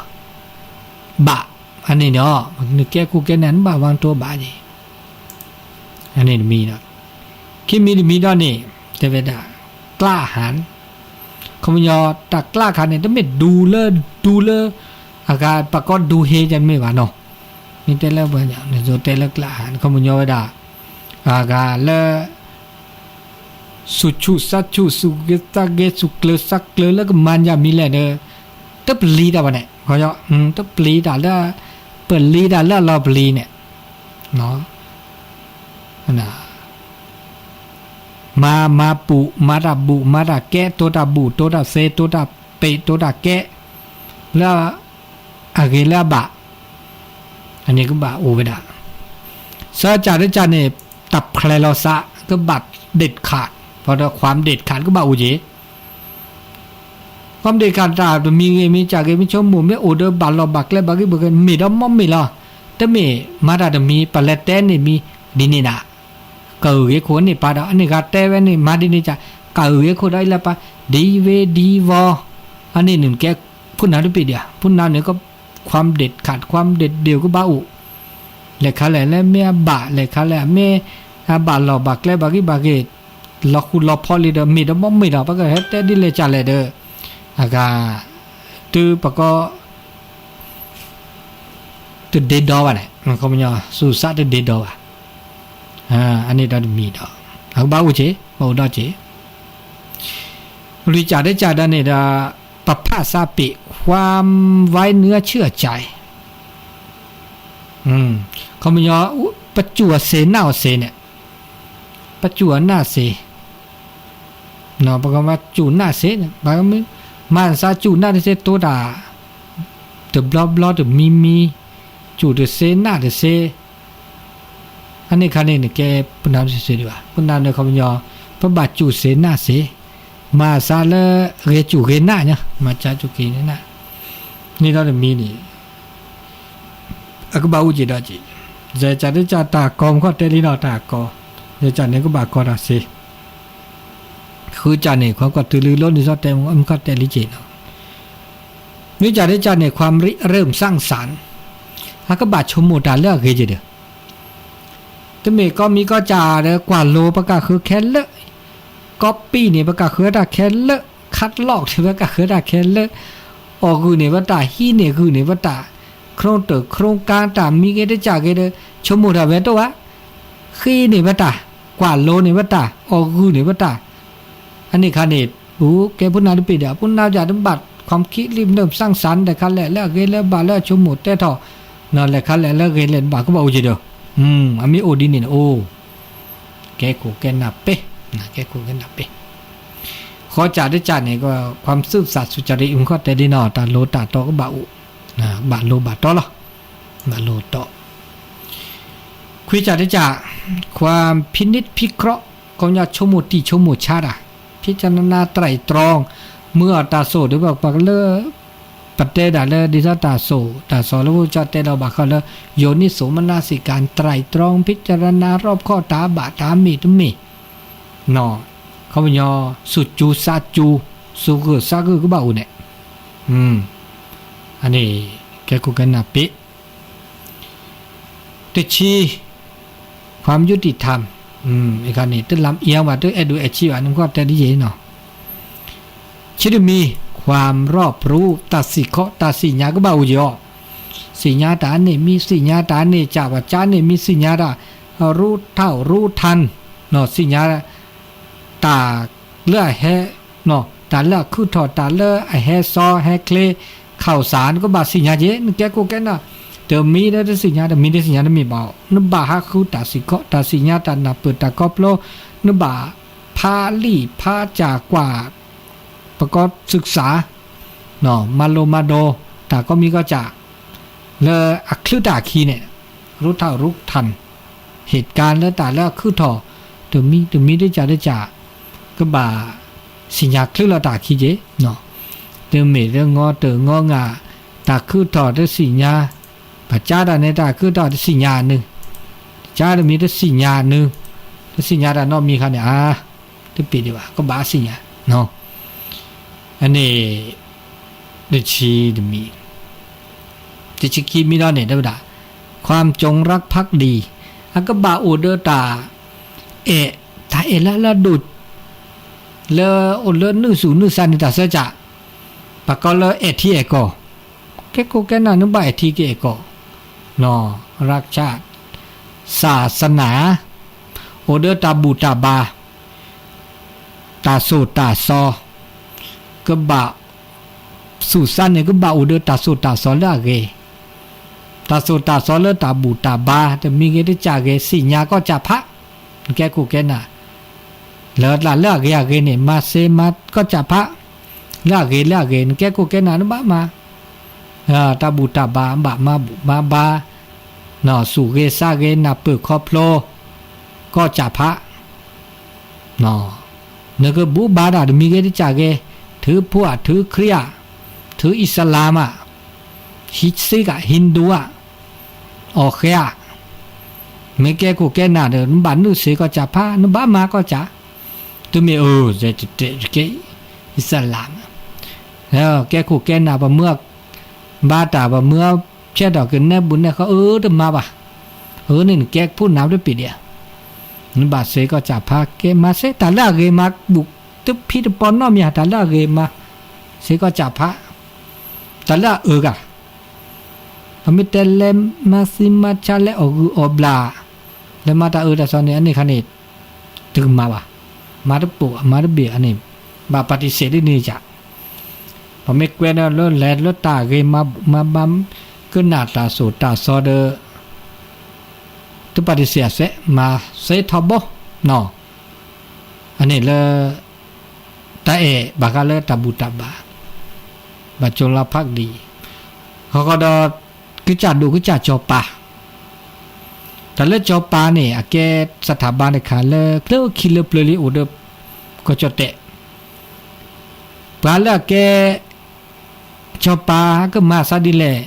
ဘၣ်, အန့ၣ်န့ၣ် နကဲခိၣ်ကဲနၢ် နဘၣ်ဝၢ်တိဘၣ်န့ၣ်, အန့ၣ်တမံၤဒီး, ခံမံၤတမံၤဒီးန့ၣ် တဲဝဲဒၣ် กล้าหาญ, ခီပညီ တၢ်ကျါခါန့ၣ် တမ့ၢ်ဒူလၢ ဒူလၢ အဂၤ ပှၤကိးဒူဟ့တမ့ၢ်ဘၣ်နီၤ, မ့ၢ်တဲလၢပှၤ နသိးတဲလၢ กล้าหาญ ခီပညီဝဲဒၣ် အဂၤလၢ ဆူၣ်ဆူၣ်သးဆူၣ် ဆူၣ်ဂ့ၤသးဂ့ၤ ဆူၣ်ကျၢၤသးကျၢၤလၢကမၤယၤမံၤလဲၣ်ဒီး တပျံၤတၢ်ဘၣ်န့ၣ်, တပျံၤတၢ်လၢ ပလံၤတၢ်လၢအလီၤပျံၤန့ၣ်, မၤ မၤဘူၣ် မၤတၢ်ဘူၣ် မၤတၢ်ကဲ တိၢ်တၢ်ဘူၣ် တိၢ်တၢ်သ့ တိၢ်တၢ်ပ့း တိၢ်တၢ်ကဲ လၢ အဂ့ၤလၢအဘၣ်, အန့ၣ်ကဘၣ်အိၣ်ဝဲဒၣ်, စၢကၢ်တကၢ်န့ၣ် တၢ်ဖျဲးလီၤသး ကဘၣ် เด็ดขาด, ပှၤဒီး ความ เด็ดขาด ကဘၣ်အိၣ်က့ၤ ความ เด็ดขาด တၢ်တမံၤဂ့ၤ မ့ၢ်ကၢ်ဂ့ၤ မ့ၢ်ဆိကမိၣ် မ့ၢ်အိၣ်ဒီးဘၣ်လီၢ်ဘၣ်ကျဲ ဘၣ်ဂံၢ်ဘၣ်ဂ့ၤ မ့ၢ်ဒီးမ့ၢ်လီၤ, တမ့ၢ်မၤတၢ်တမံၤ ပလဲၤတဲန့ၢ်မံၤ ဒ်န့ၣ်ဒၣ် ကအုၣ်ဂ့ၤခိၣ်န့ၢ်ပၢ်ဒီး အန့ၣ်ဂၤတဲဝဲန့ၣ် မၤဒ်န့ၣ်ကၢ် ကအုၣ်ဂ့ၤခိၣ်ဒီးအံၤလၢပၢ် ဒ်ဝ့ဒ်ဝီၤ, အန့ၣ်နကဲ ဖိနၢ်တပ့ၢ်ဒံးဧါ ဖိနၢ်န့ၣ်က ความ เด็ดขาด ความ เด็ดเดี่ยว ကဘၣ်အိၣ်, လဲၤခါလဲၣ်လၢမ့ၢ်အဘၣ် လဲၤခါလဲၣ်အမ့ၢ် အဘၣ်လီၢ်ဘၣ်ကျဲ ဘၣ်ဂံၢ်ဘၣ်ဂ့ၤ လီၤဃူလီၤဖိးလံဒီး မ့ၢ်ဒီးမ့ၢ်လီၤ ပကဟဲတဲဒ်လဲၣ်ကၢ်လဲၣ်ဒီး အဂၤ တုၤပကီ တဒ့ဒီဘၣ်န့ၣ် ခီပညီ သူၣ်စးတဒ့ဒီဘၣ်, အန့ၣ်ဒီးတမံၤဒီး အကဘၣ်အိၣ်က့ၤ ဘၣ်အိၣ်ဒီးက့ၤ, လွံၢ်ကၢ်တကၢ်ဒီးန့ၣ်ဒီး ပဖးစးပ့း ความ ไว้เนื้อเชื่อใจ ခီပညီ ပစူၢ်အီၤစ့ၤနာ်အီၤစ့ၤန့ၣ်, ပစူၢ်အီၤနာ်စ့ၤ ပကမၤစူၢ်နာ်စ့ၤန့ၣ် ပမၤစးစူၢ်နာ်တစ့ၤ တိၢ်တၢ် တဘျီဘျီတမံၤမံၤ, စူၢ်တစ့ၤနာ်တစ့ၤ, အန့ၣ်ခါန့ၣ် နကဲပနၢ်တစ့ၤဒံးဘၣ် ပနၢ်န့ၣ်ခီပညီ ပဘၣ်စူၢ်စ့ၤနာ်စ့ၤ, မၤစးလၢဂ့ၤစူၢ်ဂ့ၤနာ်ညါ မၤစးစူၢ်က့ၤနာ်, န့ၣ်ဒီးတမံၤန့ၣ် အကဘၣ်အိၣ်က့ၤဒီးက့ၤ, ယဲၢ်ကၢ်တကၢ်တၢ်ကီမုၢ်ခီၣ်တဲလံနီၤ တၢ်ကီ, ယဲၢ်ကၢ်န့ၣ်ကဘၣ်ကီတၢ်စ့, ဃုကၢ်န့ၣ် ခီကွၢ်တုၤလံလီၤန့ၣ် စီၤတဲမုၢ်ခီၣ်တဲလံက့ၤနီၤ, နွံကၢ်တကၢ်န့ၣ် ความริเริ่มสร้างสรรค์ အကဘၣ်ဆိကမိၣ်တၢ်လၢအဂ့ၤက့ၤဒီး တမ့ၢ်ကီမံၤကီစၢ်ဒီး ကွၢ်လိပကၢ်ဃုခဲလၢာ်, ကီပံာ်န့ၣ် ပကၢ်ဃုတၢ်ခဲလၢာ်, ခတ်လီၢ်န့ၣ် ပကၢ်ဃုတၢ်ခဲလၢာ်, အီၣ်ဂုၢ်န့ၣ် ပတၢ် ဟံးန့ၢ်ဂုၢ်န့ၣ် ပတၢ် โครงการ တၢ်မံၤဂ့ၤတကၢ်ဂ့ၤဒီး ဆိကမိၣ်တၢ်ဝဲတအိၣ်ဘၣ်, ဃ့န့ၣ်ပတၢ်, ကွၢ်လိန့ၣ်ပတၢ်, အီၣ်ဂုၢ်န့ၣ်ပတၢ်, အန့ၣ်ခါန့ၣ် ပကဲဖိနၢ်တပ့ၢ်ဒီး ဖိနၢ်ယၤတဘၣ် ความคิดริเริ่มสร้างสรรค์ လဲၤခါလဲၣ်လၢအဂ့ၤလၢဘၣ်လၢအဆိကမိၣ်တဲထီၣ်, လဲၤခါလဲၣ်လၢအဂ့ၤလဲၤဘၣ်ကဘၣ်အိၣ်က့ၤဒီး, အမ့ၢ်အိၣ်ဒ်န့ၣ်န့ၣ်အိၣ်, ကဲခိၣ်ကဲနၢ်ပ့, ကဲခိၣ်ကဲနၢ်ပ့, ဃီကၢ်တကၢ်န့ၣ် ความซื่อสัตย์สุจริต မုၢ်ခီၣ်တဲဒ်နီၤ တၢ်လိၤတၢ်တီကဘၣ်အိၣ်, ဘၣ်လိၤဘၣ်တီလီၤ, ဘၣ်လိၤတီ ခွံကၢ်တကၢ်, ความพินิจพิเคราะห์ ခီပညီဆိကမိၣ်တံၢ်ဆိကမိၣ်ဆါတၢ်, พิจารณาไตร่ตรอง, မုၢ်အီၣ်တၢ်စိၣ်ဒီးပှၤလၢ ပတဲဒၣ်လၢဒ်သိးတၢ်စိၣ် တၢ်စီၤလၢဖိကၠီတဲလီၤဘၣ်ဃးလၢ โยนิโสมนสิการ ไตร่ตรอง พิจารณารอบคอบ တၢ်ဘၣ်တၢ်မ့ၢ်တမ့ၢ်, ခီပညီ စူၢ်ကၠူစးကၠူ စူၢ်ဂုာ်စးဂုာ်ကဘၣ်အိၣ်န့ၣ်, အန့ၣ် ကဲခိၣ်ကဲနၢ်ပ့ တဆံ, ความยุติธรรม အခါန့ၣ် တလၢအံၤဘၣ် တအဲၣ်ဒိးအဲၣ်ဆံးဘၣ် နကီၢ်တဲဒ်ယဲၢ်နီၤ, ဆံတမံၤ ความรอบรู้ တၢ်စံၣ်ခီ တၢ်စံၣ်ညါကဘၣ်အိၣ်ယီၤ, စံၣ်ညါတၢ်န့ၣ်မံၤ စံၣ်ညါတၢ်န့ၣ် ကၢ်ပှၤကၢ်န့ၣ်မံၤ စံၣ်ညါတၢ် รู้เท่ารู้ทัน စံၣ်ညါ တၢ်လၢအဟဲ တၢ်လၢအခုၣ်ထီၣ် တၢ်လၢအဟဲစီဟဲချ့ ข่าวสาร နကဘၣ်စံၣ်ညါက့ၤ နကဲခိၣ်ကဲနၢ်, တမံၤဒီးတစံၣ်ညါ တမံၤတစံၣ်ညါတမ့ၢ်ဘၣ်, နဘၣ်ဟးဃုတၢ်စံၣ်ခီ တၢ်စံၣ်ညါ တၢ်နၢ်ပၢၢ်တၢ်ခီဖျိ, နဘၣ်ဖးလံာ်ဖးစၢ်ကွၢ် ပကီၢ်စၢၣ် မၤလိမၤဒိး တၢ်ကီမံၤကီၢ်စၢ် လၢအချုးတၢ်အခံန့ၣ် รู้เท่ารู้ทัน ဟ့ၣ်ကါလၢတၢ်လၢအခုၣ်ထီၣ် တမံၤတမံၤတကးတကး ကဘၣ်သ့ၣ်ညါချုးလီၤတၢ်ခံက့ၤ, တမ့ၢ်လၢငီတၢ်ငီငါ တၢ်ခုၣ်ထီၣ်တသ့ၣ်ညါ, ပကါတၢ်န့ၣ် တၢ်ခုၣ်ထီၣ်တသ့ၣ်ညါအနု, ကါတမံၤတသ့ၣ်ညါအနု, တသ့ၣ်ညါတၢ်နီတမံၤခါန့ၣ် အါ တပ့ၤဒံးဘၣ် ကဘၣ်သ့ၣ်ညါ, အန့ၣ် တဆံတမံၤ, တဆံခံမံၤဒီးန့ၣ် တဲဝဲဒၣ် ความจงรักภักดี အကဘၣ်အိၣ်ဒီးတၢ်အဲၣ်, တၢ်အဲၣ်လၢလၢဒိၣ် လၢအိၣ်လၢနုၢ်သူၣ်နုၢ်သးန့ၣ် တၢ်ဆၢကၢ်, ပကိးလၢအဲၣ်ထံအဲၣ်ကီၢ်, ကဲခိၣ်ကဲနၢ် နဘၣ်အဲၣ်ထံကအဲၣ်ကီၢ်, รักชาติ ศาสนา အိၣ်ဒီးတၢ်ဘူၣ်တၢ်ဘါ တၢ်သိၣ်တၢ်သီ, ကဘၣ်သူၣ်သးန့ၣ် ကဘၣ်အိၣ်ဒီးတၢ်သိၣ်တၢ်သီလၢအဂ့ၤ, တၢ်သိၣ်တၢ်သီလၢတၢ်ဘူၣ်တၢ်ဘါ တမံၤဂ့ၤတကးဂ့ၤ သ့ၣ်ညါကီၢ်ကၢ်ဖး, နကဲခိၣ်ကဲနၢ်, လၢတၢ်လၢအဂ့ၤအဂ့ၤန့ၣ် မၤသ့မၤကီၢ်ကၢ်ဖး, လၢအဂ့ၤလၢအဂ့ၤ နကဲခိၣ်ကဲနၢ် နဘၣ်မၤ တၢ်ဘူၣ်တၢ်ဘါ ဘၣ်မၤဘူၣ်မၤဘါ, သူၣ်ဂ့ၤသးဂ့ၤ နၢ်ပၢၢ်ခီဖျိ ကီၢ်ကၢ်ဖး, နကဘူၣ်ဘါတၢ်တမံၤဂ့ၤတကးဂ့ၤ, ထုးဖှိၣ်ဧါ ထုးခရံာ်ဧါ, ထုးအံၣ်စလၢမ်ဧါ, ဟံးစ့ၣ်ဧါ ဟိန္ဒူဧါ, အီၣ်ဃဲဧါ, မ့ၢ်ကဲခိၣ်ကဲနၢ်ဒီး နဘၣ်နုာ်သ့ကီၢ်ကၢ်ဖး နဘၣ်မၤကီၢ်ကၢ်, တမ့ၢ်အၢ ကဲအံၣ်စလၢမ် ကဲခိၣ်ကဲနၢ် ပမၢ ဘါတၢ်ပမၢ ဆဲးထီၣ်ကနဲဘူးနဲဃီ အၢ တမၤဘၣ်, အၢန့ၣ်နကဲဖိနၢ်တပ့ၤဒံး, နဘၣ်သ့ကီၢ်ကၢ်ဖး ကဲမၤသ့တၢ်လၢအဂ့ၤမၤဘူၣ် တဖံးတပီၤနီတမံၤ တၢ်လၢအဂ့ၤမၤသ့ကီၢ်ကၢ်ဖး, တၢ်လၢအအၢဂၤ, ပမ့ၢ်တဲလဲၤမၤသံမၤဆါလဲၤအီၣ်ဂုၢ်အီၣ်ဘျၣ်, လဲၤမၤတၢ်အၢတၢ်သီန့ၣ် အန့ၣ်ခါန့ၣ် တကမၤဘၣ်, မၤတပိာ် မၤတဘ့ၣ်အန့ၣ် ဘၣ်ပၣ်တံၣ်စဲးဒ်န့ၣ်ကၢ်, ပမ့ၢ်ကွဲဒီးလၢလဲၤလၢတၢ်ဂ့ၤမၤဘူၣ်မၤဘါ ကနၣ်တၢ်သိၣ်တၢ်သီဒီး တပၣ်တံၣ်စဲးအစဲး မၤသ့ထီဘိ အန့ၣ်လၢ တၢ်အဲၣ်ဘၣ်ဃးလၢတၢ်ဘူၣ်တၢ်ဘါ ဘၣ်ကၠိလါဖးဒံး, ဃီဃီဒီး ကစၢ်ဒိၣ်ကစၢ်စီၤပၤ, တၢ်လၢစီၤပၤန့ၣ် အကဲ สถาบัน တခါလၢ ချၢခံလၢပျၢၤလံအိၣ်ဒီး ကီၢ်ကၠီၣ်တဲၣ်, ပှၤလၢအကဲ စီၤပၤကမၤသးဒ်လဲၣ်,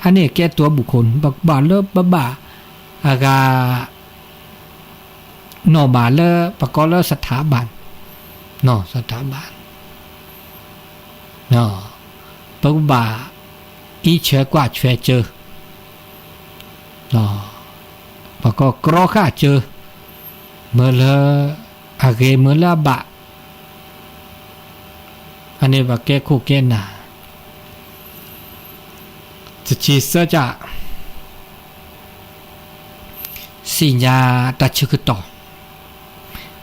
အန့ၣ်ကဲတိၤဘူၣ်ခိၣ် ပကဘၣ်လၢပဘၣ် အဂၤ နီၢ်ဘၣ်လၢ ပကိးလၢ สถาบัน နီၢ် สถาบัน ပကဘၣ် အံးဆၢကွၢ်ဆၢစၢၤ ပကိးကြီဃာ်စၢၤ မၢလၢအဂ့ၤမၢလၢအဘၣ်, အန့ၣ်ပကဲခိၣ်ကဲနၢ်, တဆံသၢကၢ် သ့ၣ်ညါတၢ်ဆၢကတီၢ်,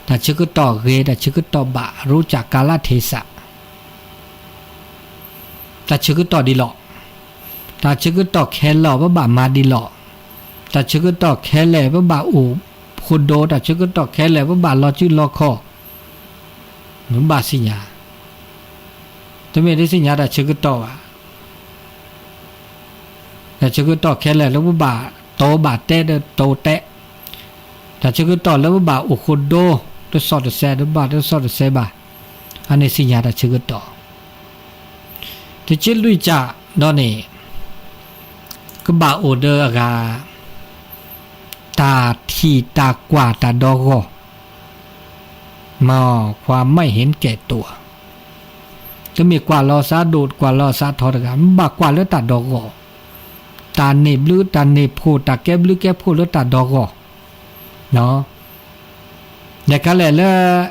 တၢ်ဆၢကတီၢ်ဂ့ၤ တၢ်ဆၢကတီၢ်ဘၣ် รู้จักกาลเทศะ, တၢ်ဆၢကတီၢ်ဒ်လီၤ, တၢ်ဆၢကတီၢ်ခဲလၢာ် ပဘၣ်မၤဒ်လီၤ, တၢ်ဆၢကတီၢ်ခဲလၢာ် ပဘၣ်အိၣ်ဃိဒိ, တၢ်ဆၢကတီၢ်ခဲလၢာ် ပဘၣ်လီၤစုလီၤခီၣ်, နဘၣ်သ့ၣ်ညါ, တမ့ၢ်တသ့ၣ်ညါတၢ်ဆၢကတီၢ်ဘၣ် တၢ်ဆၢကတီၢ်ခဲလၢာ်လၢပဘၣ်တိၤဘၣ်တဲဒီးတိၤတဲ, တၢ်ဆၢကတီၢ်လၢပဘၣ်အိၣ်ဃိဒိ တသီၣ်တစဲး တဘၣ်တသီၣ်တစဲးဘၣ်, အန့ၣ်သ့ၣ်ညါတၢ်ဆၢကတီၢ်, တဆံလွံၢ်ကၢ်ဒီးန့ၣ် ကဘၣ်အိၣ်ဒီးအဂၤ တၢ်ထံၣ်တၢ်ကွၢ်တၢ်ဒီဂီၢ် မၤ ความไม่เห็นแก่ตัว, တမ့ၢ်ကွၢ်လီၤသးဒိၣ် ကွၢ်လီၤသးထီတဂၤ မ့ၢ်ဘၣ်ကွၢ်လၢတၢ်ဒီဂီၢ်, တၢ်န့ၢ်ဘျုးတၢ်န့ၢ်ဖှိၣ် တၢ်ကဲဘျုးကဲဖှိၣ်လၢတၢ်ဒီဂီၢ်, ယကလဲၣ်လၢ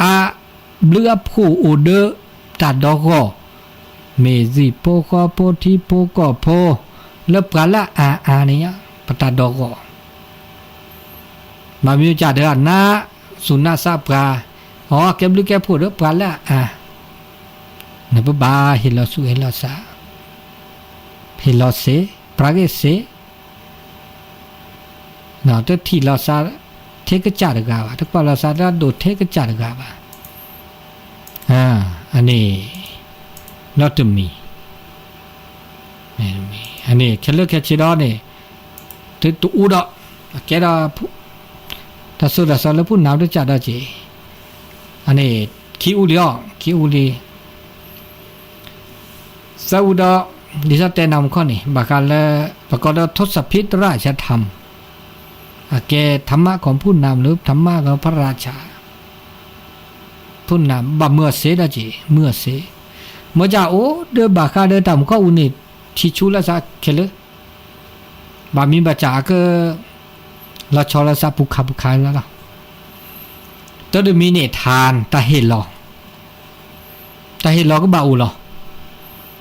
အဘျုးအဖှိၣ်အိၣ်ဒီးတၢ်ဒီဂီၢ်, မ့ၢ်သံၣ်ဖိဃီဖိထံဖိကီၢ်ဖိ လၢပှၤလၢအအါအါန့ၣ် ပတၢ်ဒီဂီၢ်, မ့ၢ်မ့ၢ်ကၢ်ဒီးနးသူၣ်နးသးပှၤ, အကဲဘျုးကဲဖှိၣ်ဒီးပှၤလၢအအါ, နပဘၣ်ဟ့ၣ်လီၤသူၣ်ဟ့ၣ်လီၤသး, ဟ့ၣ်လီၤသ့, ပြးဂ့ၢ်သ့ တထံၣ်လီၤသးထဲကစၢ်တဂၤဘၣ်, တကွၢ်လီၤသးတၢ်ဒိၣ်ထဲကစၢ်တဂၤဘၣ်, အန့ၣ် နီတမံၤ, အန့ၣ် ခဲလၢာ်ခဲဆ့ဒီးန့ၣ် တအူဒီး အကဲဒီး တၢ်ဆိၣ်တၢ်ဆီလၢဖုၣ်နါတကးဒီးက့ၤ, အန့ၣ် ခံအူလံအီၤ ခံအူလံ သၢအူဒီး ဒ်သိးတဲနၤမူခီၣ်န့ၣ် ဘၣ်ဃးလၢ ပကိးဒီး ทศพิธราชธรรม အကဲ ธรรมะของผู้นำ หรือ ธรรมะของพระราชา ဖုၣ်နါ ဘၣ်မုာ်အီၤစ့ဒီးက့ၤ မုာ်အီၤစ့, မ့ၢ်ကအိၣ်ဒီးဘၣ်ဃးဒီးတၢ်မူခီၣ်အူန့ၣ် ထံဆူလၢသးခဲလၢာ် ဘၣ်မံဘၣ်စးအက လီၤဆီလၢသးပူၤခးပူၤခးလီၤလီၤ. တၢ်တမံၤန့ၣ် ထါ တၢ်ဟ့ၣ်လီၤ, တၢ်ဟ့ၣ်လီၤကဘၣ်အိၣ်လီၤ.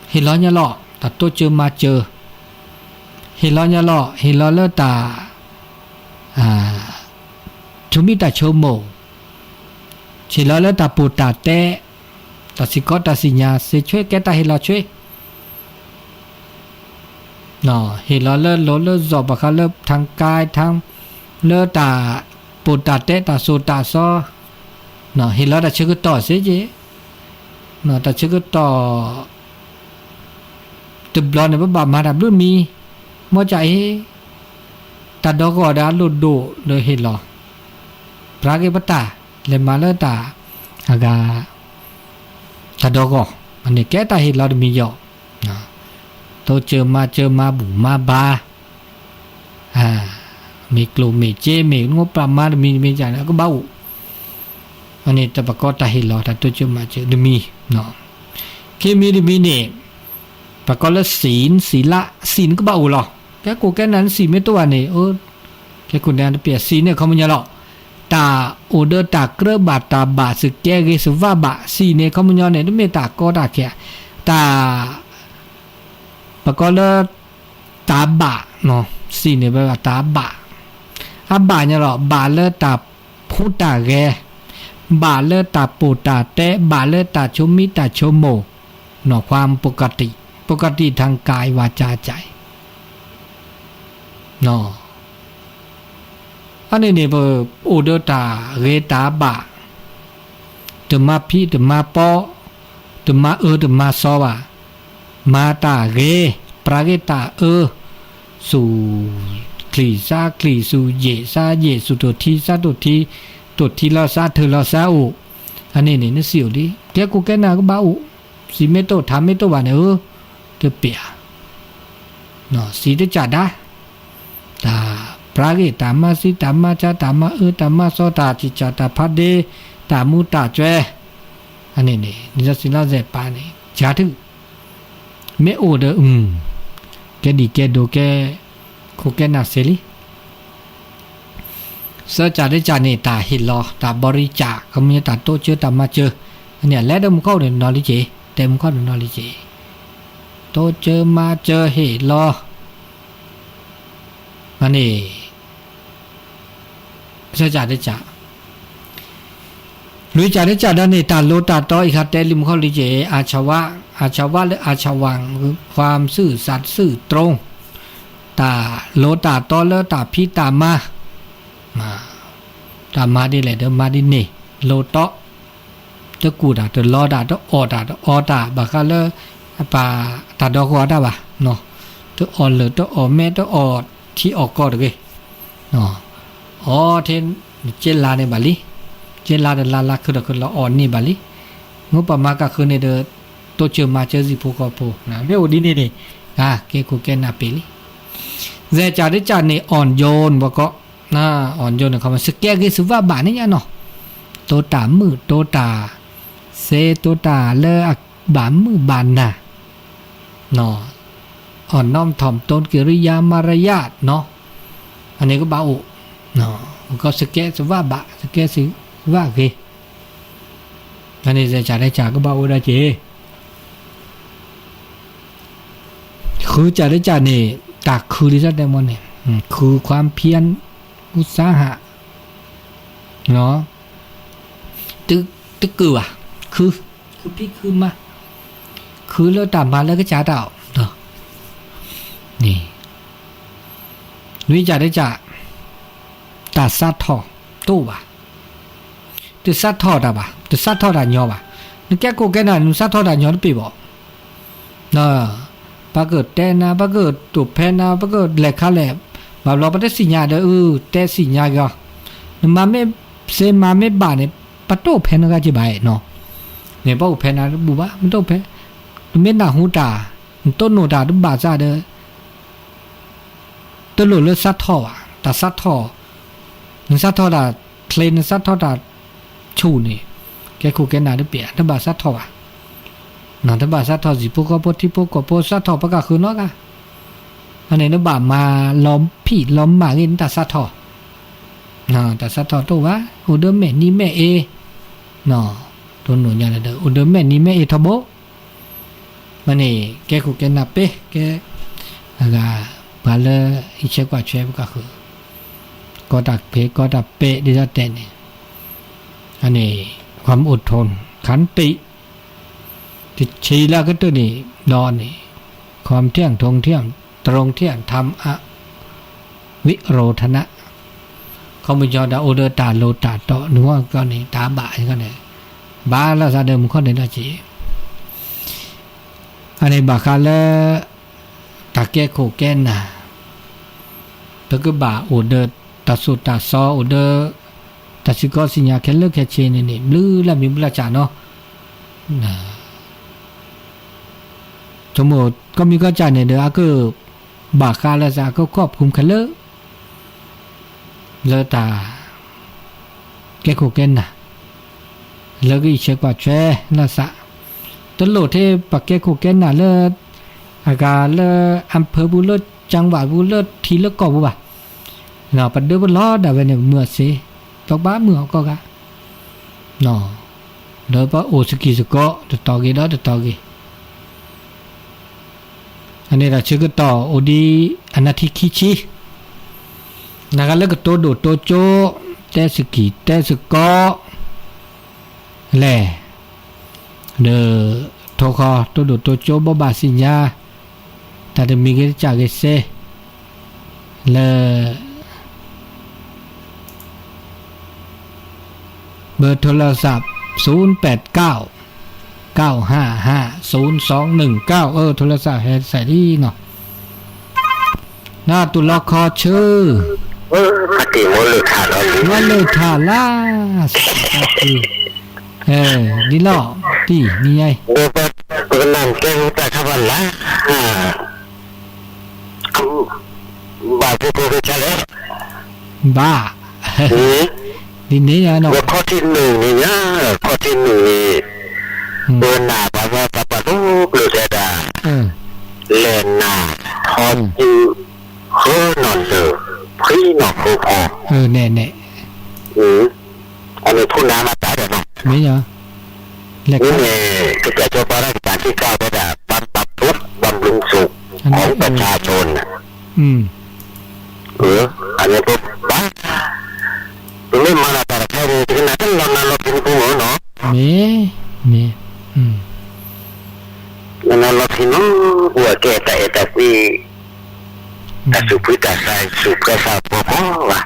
ဟ့ၣ်လီၤညါလီၤ တၢ်တိစၢၤမၤစၢၤ, ဟ့ၣ်လီၤညါလီၤ ဟ့ၣ်လီၤလၢတၢ် ဆိမိၣ်တၢ်ဆိကမိၣ်, ဟ့ၣ်လီၤလၢတၢ်ပိာ်တၢ်တဲ, တၢ်စံးကီတၢ်စံးညါ စ့ဆွ့ကဲတၢ်ဟ့ၣ်လီၤဆွ့ ဟ့ၣ်လီၤလၢလိၤလၢဇီၢ်ဘၣ်ဃးလၢ ทางกาย ทาง လၢတၢ်ပိာ်တၢ်တဲတၢ်စိၤတၢ်စီ, ဟ့ၣ်လီၤတၢ်ဆၢကတီၢ်စ့က့ၤ, တၢ်ဆၢကတီၢ် တဘျီန့ၣ် ပဘၣ်မၤတၢ်ဘျုးမံၤ, မ့ၢ်ကအံၤ တၢ်ဒီဂီၢ်ဒီးအလိၣ်ဒိၣ်ဒီးဟ့ၣ်လီၤ, ပြးက့ၤပတၢ် လဲၤမၤလၢတၢ် အဂၤ တၢ်ဒီဂီၢ်, အန့ၣ်ကဲတၢ်ဟ့ၣ်လီၤတမံၤယီၤ, တိစၢၤမၤစၢၤမၤဘူၣ်မၤဘါ မ့ၢ်ကျိၣ်မ့ၢ်စ့မ့ၢ် ငိပာ်မၤတမံၤတမံၤန့ၣ် ကဘၣ်အိၣ်, အန့ၣ်တၢ်ပကိးတၢ်ဟ့ၣ်လီၤ တၢ်တိစၢၤမၤစၢၤတမံၤ, ခံမံၤတမံၤန့ၣ် ပကိးလၢ ศีล စံးလၢ စံးန့ၣ်ကဘၣ်အိၣ်လီၤ, ကဲကိးကဲနၤ စံးမ့ၢ်တအိၣ်ဘၣ်န့ၣ် ကဲခိၣ်နၢ်တပျဲၢ် စံးန့ၣ်ခီပညီလီၤ, တၢ်အိၣ်ဒီးတၢ်ကြၢးဘၣ်တၢ်ဘၣ် စံးကဲဂ့ၤစံးဝးဘၣ်, စံးန့ၣ်ခီပညီန့ၣ် တမ့ၢ်တၢ်ကီတၢ်ခဲ, တၢ် ပကိးလၢ တၢ်ဘၣ်, စံးန့ၣ်ဝဲတၢ်ဘၣ်, အဘၣ်ညါလီၤ ဘၣ်လၢတၢ်ဖိတၢ်ဂဲၤ, ဘၣ်လၢတၢ်ပိာ်တၢ်တဲ, ဘၣ်လၢတၢ်ဆိမိၣ်တၢ်ဆိကမိၣ်, ความปกติ ปกติ ทางกาย วาจา ใจ အန့ၣ်န့ၣ် ပအိၣ်ဒီးတၢ်ဂ့ၤတၢ်ဘၣ်, တမၤဖံးတမၤပီ, တမၤအၢတမၤစီဘၣ်, မၤတၢ်ဂ့ၤ, ပြးက့ၤတၢ်အၢ, ဆူၣ် ချံၣ်စါချံၣ်, ဆူၣ်ယံာ်စါယံာ်, ဆူၣ်တိၢ်ထံစါတိၢ်ထံ, တိၢ်ထံလီၤစါထၢၣ်လီၤစါအိၣ်, အန့ၣ်န့ၣ် နစံးအိၣ်လံ, ကဲကိးကဲနၤကဘၣ်အိၣ်, စံးမ့ၢ်တအိၣ်ထါမ့ၢ်တအိၣ်ဘၣ်န့ၣ် အၢ, တပျဲၢ် စံးတကးဒါ, တၢ်ပြးက့ၤ တၢ်မၤစံး တၢ်မၤဆါ တၢ်မၤအၢ တၢ်မၤစီ တၢ်စံးစၢ် တၢ်ဖးဒ့, တၢ်မူတၢ်ကွဲ, အန့ၣ်န့ၣ် လံာ်စီဆှံလီၤစဲးပာ်န့ၣ် ကၢထူၣ်, မ့ၢ်အိၣ်ဒီး ကဲဒံးကဲဒိးကဲ ခိၣ်ကဲနၢ်စ့လံ. သၢကၢ်တကၢ်န့ၣ် တၢ်ဟ့ၣ်လီၤ တၢ်ဘီရံကၢ် ခီပညီ တၢ်တိစၢၤ တၢ်မၤစၢၤ, အန့ၣ် အလဲၤဒီးမူခိၣ်န့ၣ်နီၤလံက့ၤ, တဲမူခိၣ်န့ၣ်နီၤလံက့ၤ, တိစၢၤမၤစၢၤဟ့ၣ်လီၤ, အန့ၣ် သၢကၢ်တကၢ် လွံၢ်ကၢ်တကၢ်ဒီးန့ၣ် တၢ်လိၤတၢ်တီ အံၤခါတဲလံမူခိၣ်လံက့ၤ อาชีวะ, อาชีวะ လၢ อาชีวะ ความซื่อสัตย์ซื่อตรง, တၢ်လိၤတၢ်တီလၢတၢ်ဖံးတၢ်မၤ, တၢ်မၤဒ်လဲၣ်ဒီးမၤဒ်န့ၣ်, လိၤတီ, တကူၣ်တၢ်တလီတၢ် တအီၣ်တၢ်တအီတၢ် ဘၣ်ဃးလၢ ပတၢ်ဒီဂီၢ်တၢ်ဘၣ်, တအီၣ်လၢၢ်တအီၣ်မဲ တအီၣ်ထံအီၣ်ကီၢ်တဂ့ၤ အီထဲ ကဲလါန့ၣ်ဘၣ်လံ, ကဲလါဒီးလါ လါခုဒီးခုလီၤ အီၣ်န့ၢ်ဘၣ်လံ, မ့ၢ်ပမၤကဃုန့ၣ်ဒီး တိစၢၤမၤစၢၤစံးဖိဃီဖိ, မ့ၢ်အိၣ်ဒ်န့ၣ်န့ၣ် ကဲခိၣ်ကဲနၢ်ပ့ၤလံ. သၢကၢ်တကၢ်န့ၣ် อ่อนโยน ဘၣ်ကီး, อ่อนโยน န့ၣ် ခီမီ စကဲဂ့ၤစဝးဘၣ်န့ၣ်ညါနီၤ, တိတၢ်မုာ် တိတၢ်စ့ တိတၢ်လၢအဘၣ်မုာ်ဘၣ်နၢ် อ่อนน้อมถ่อมตน กิริยามารยาท နီၤ, အန့ၣ်ကဘၣ်အိၣ်, ကီးစကဲစဝးဘၣ် စကဲစဝးဂ့ၤ, အန့ၣ် သၢကၢ်တကၢ်ကဘၣ်အိၣ်ဒၣ်က့ၤ, ဃုကၢ်တကၢ်န့ၣ် တၢ်ခုလံတၢ်တဲမီန့ၣ်, ခု ความเพียร อุตสาหะ တကုၢ်ဘၣ်, ခု ခုဖံးခုမၤ, ခုလၢတၢ်မၤလၢကစၢ်တၢ်အီၣ်, န့ၣ်, နွံကၢ်တကၢ်, တၢ်စးထီၣ်တအိၣ်ဘၣ်, တစးထီၣ်တၢ်ဘၣ်, တစးထီၣ်တၢ်ညီဘၣ်, နကဲကိးကဲနၢ် နစးထီၣ်တၢ်ညီတပ့ၤဘၣ် ပှၤကတဲနၤ ပှၤကတိာ်ဖဲနၤ ပှၤကလဲၤခါလဲၣ်, ဘၣ်ဘျီပတသ့ၣ်ညါဒီး အု တဲသ့ၣ်ညါက့ၤအီၤ, နမၤမ့ၢ်စ့မၤမ့ၢ်ဘၣ်န့ၣ် ပတအိၣ်ဖဲနဂၤက့ဘၣ်နီၤ, န့ၣ်ပအိၣ်ဖဲနၤတဘူၣ်ဘၣ် မ့ၢ်တအိၣ်ဖဲ, နမ့ၢ်နၢ်ဟူတၢ်, နတိၢ်နီၣ်တၢ်တဘၣ်သးဒီး တလိၣ်လၢစးထီၣ်ဘၣ်, တၢ်စးထီၣ်, နစးထီၣ်တၢ်ချ့ နစးထီၣ်တၢ်ဆူၣ်န့ၣ်, ကဲခိၣ်ကဲနၢ်တပ့ၢ် တဘၣ်စးထီၣ်ဘၣ်, တဘၣ်စးထီၣ် စံၣ်ဖိဃီဖိထံဖိကီၢ်ဖိ စးထီၣ်ပကဃုာ်နီတဂၤ, အန့ၣ် နဘၣ်မၤလီၤဖံးလီၤမၢ်ဂ့ၤ နတၢ်စးထီၣ်, တၢ်စးထီၣ်တအိၣ်ဘၣ် အိၣ်ဒီးမဲာ်နံၤမဲာ်အ့, တိၢ်နီၣ်ညါလၢ အိၣ်ဒီးမဲာ်နံၤမဲာ်အ့ထီဘိ မ့ၢ်န့ၣ် ကဲခိၣ်ကဲနၢ်ပ့ၢ် ကဲ, အဂၤ, ပှၤလၢအံးဆဲးကွၢ်ဆဲးပကဃုာ်, ကီတၢ်ဖံးကီတၢ်ပဲာ်ဒ်သိးတဲန့ၣ်, အန့ၣ် ความอดทน ขันติ တဆံးလၢအကတၢၢ်န့ၣ် ဒီးန့ၣ် ความเที่ยงธรรม เที่ยงตรง เที่ยงธรรม အဝိโรธนะ ခီမုၢ်ကီၤဒီးအိၣ်ဒီးတၢ်လိၤတၢ်တီ နုၤဝီကီၢ်န့ၣ် တၢ်ဘၣ်န့ၣ် ဘၣ်လီၤသးဒီးမူခီၣ်န့ၣ်ဒီးက့ၤ, အန့ၣ်ဘၣ်ဃးလၢ တၢ်ကဲခိၣ်ကဲနၢ်, ပကဘၣ်အိၣ်ဒီးတၢ်သိၣ်တၢ်သီ အိၣ်ဒီး တၢ်စံၣ်ကီစံၣ်ညါခဲလၢာ်ခဲဆ့န့ၣ်န့ၣ် ဘျုးလၢမံၤဘျၢ်စၢ်နီၤ, ဆိကမိၣ်ကီၢ်မံၤကီၢ်စၢ်န့ၣ်ဒီး အက ဘၣ်ဃးလၢသးအကခီၣ်ဖူးခဲလၢာ် လၢတၢ် ကဲခိၣ်ကဲနၢ် လၢကအံးဆဲးကွၢ်ဆဲးလၢသး, တလိၣ်ထဲပကဲခိၣ်ကဲနၢ်လၢ အဂၤလၢ အၣ်ဖၢပူၤ လၢကၠၣ်ဝၣ်ပူၤ လၢထံလၢကီၢ်ပူၤဘၣ်, ပဒၢပလီၢ်ဒၣ်ဝဲန့ၣ် မုာ်အီၤသ့, ပကဘၣ်မုာ်အီၤကီၢ်ဂၤ ဒီးပအိၣ်သကံၢ်သကီး တတီၤဂ့ၤဒီးတတီၤဂ့ၤ, အန့ၣ်ဒီးဆၢကတီၢ်အိၣ်ဒံးအနၢ်ထံခံဆံ, နဂၤလၢကတိၤဒိၣ်တိၤကၠိ တဲသကံၢ်တဲသကီး လဲၣ်, ဒီး ထိၣ်ဃီတိၤဒိၣ်တိၤကၠိ ဘိးဘၣ်သ့ၣ်ညါ တၢ်တမံၤဂ့ၤတကၢ်ဂ့ၤစ့ လၢ เบอร์โทรศัพท์ ศูนย์แปดเก้า เก้าห้าห้า ศูนย์สองหนึ่งเก้า เออ โทรศัพท์ ဟဲစဲးလံနီၤ, နတူၢ်လီၤခီဆၢ, မ့ၢ်လၢထးလၢ်, ဒ်လီၤ, တံၢ်နံၤညါအံၤ, ပကနၣ်ကဲတၢ်ခါဘၣ်လၢ် ဘၣ်ဖိဖိကဆါလဲၣ်, ဘၣ်, ဒ်န့ၣ်နီၤ, ခီၣ်ထံးနုာ်န့ၣ်ညါ, ခီၣ်ထံးနုာ်န့ၣ်, ပနၢ်ပှၤမ့ၢ်ပှၤပှၤဒိၣ်ကျိၤတဲဒၣ်, လဲၤနၤ, ထီစု, ဃၢနီၣ်နုာ်, ဖှံနီၣ်ဖိဖီ, န့ၣ်န့ၣ်, အန့ၣ်ဖိနၢ်မၤတၢ်ဒီးနီၤ, မ့ၢ်, မ့မ့ၢ် ကစၢ်စီၤပၤရၢ်ကစၢ်ထံကၢ်ဝဲဒၣ် บำบัดทุกข์บำรุงสุขของประชาชน အန့ၣ်ပဘၣ်, ပမ့ၢ်မၤလီၤတၢ်တခါန့ၣ် ပကနၣ်တၢ်လီၤနၤလီၤဖံးနပူၤမ့ၢ်နီၤ, မ့ၢ်, မ့ၢ်, နလီၤဖံးနီၤ ပှၤကဲတၢ်အဲၣ်တၢ်ကွံ တၢ်သူၣ်ဖှံတၢ်သး သူၣ်ဖှံသးပှီၤ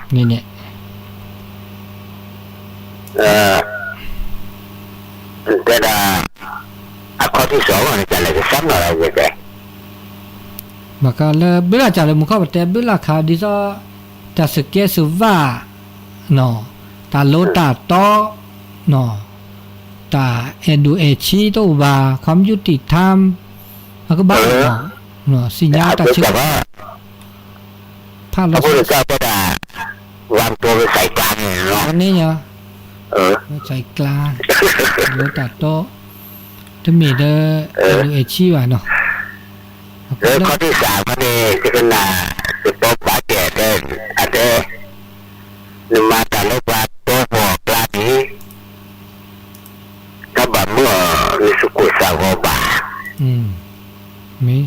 ပှီၤဘၣ်, တဲဒၣ် အခီၣ်ထံးစီၤ ဘၣ်ဃးလၢဘုလၢ်ကၢ်လၢမူခီၣ်ပတဲဘုလၢ်ခးဒ်သိး တၢ်စူၢ်ကဲစူၢ်ဘၣ် တၢ်လိၤတၢ်တီ တၢ်အဲၣ်ဒိၣ်အဲၣ်ဆံးတအိၣ်ဘၣ် ความยุติธรรม အကဘၣ် သ့ၣ်ညါတၢ်ဆၢ ဖးလီၤ ဝၤတိၤဝဲစဲးကျါန့ၣ်လီၤ, ဝဲစဲးကျါ လိၤတၢ်တီ တမ့ၢ်ဒီး အဲၣ်ဒိၣ်အဲၣ်ဆံးဘၣ်နီၤ, လၢခီၣ်ထံးစးခီန့ၣ် ယကနၣ် ယပိာ်ဘၣ်ကဲတဲ အတဲ နမၤတၢ်လၢပှၤတီပှီၢ်ကျါန့ၣ် တၢ်ဘၣ်မုာ်အီၤ နသုးခိၣ်သးဂီၤဘၣ်, ပှၤညီ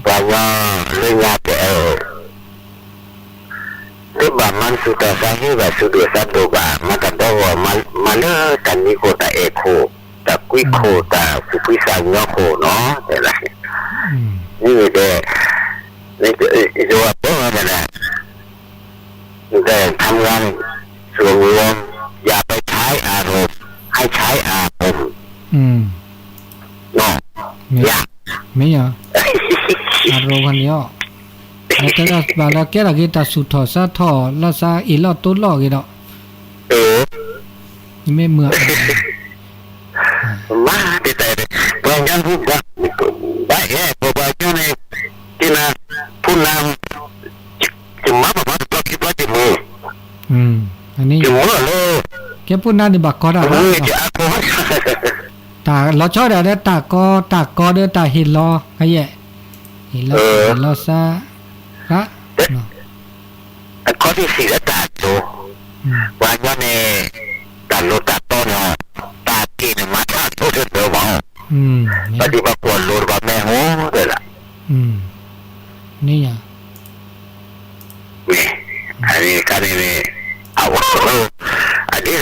လၢညါတဲအၢ တဘၣ်မၤနသူၣ်တၢ်သးဟ့ဘၣ် သူၣ်ဒိၣ်သးဒိၣ်ဘၣ် မၤတၢ်ဒီဂီၢ် မၤလၢတၢ်နံၤခိၣ်တၢ်အဲၣ်ခိၣ် တၢ်ကွံခိၣ်တၢ်သူၣ်ဖှံသးညီခိၣ်နီၤ တဲဒၣ်, မ့မ့ၢ်တဲ ယွၤတဲဝဲဒၣ် แต่ทำงานส่วนรวมอย่าไปใช้อารมณ์ ให้ใช้อารมณ์ မ့ၢ် အရူၢ်ခီန့ၣ်အီၤ တဲဘၣ်လၢကဲထီၣ်က့ၤတၢ်ဆူၣ်ထီၣ်စးထီၣ် လီၤစးအ့ၣ်လီၤတိလိာ်က့ၤဒီး, မ့ၢ်မုာ်, မၤ, ပှၤကညီဖိ, ဘၣ်ဟဲ ပပှၤကညီန့ၣ်, ကနၤ, ဖိနၤ, ယမၤဘၣ်မၤတဘျီခံဘျီယမုာ်, ယမုာ်လၢ, ကဲဖိနၤန့ၣ်ဘၣ်ကီတၢ်, တၢ်လီၤဆီဒၣ်ဒီးတၢ်ကီ, တၢ်ကီဒီးတၢ်ဟ့ၣ်လီၤ, ဟ့ၣ်လီၤ, ဟ့ၣ်လီၤစး, အခီၣ်ထံးသံးလၢတၢ်ဒိ, ပှၤကညီန့ၣ်, တၢ်လိၤတၢ်တီန့ၣ်, တၢ်က့ၤန့ၣ်မၤတၢ်ဒိတဒၢမး, ပှၤဒ်ပှၤကွၢ်လိၤတဘၣ်မ့ၢ်ဟိဒၣ်, မ့ၢ်, အန့ၣ်ခါန့ၣ်န့ၣ်, အ, အဒ်ဒီး,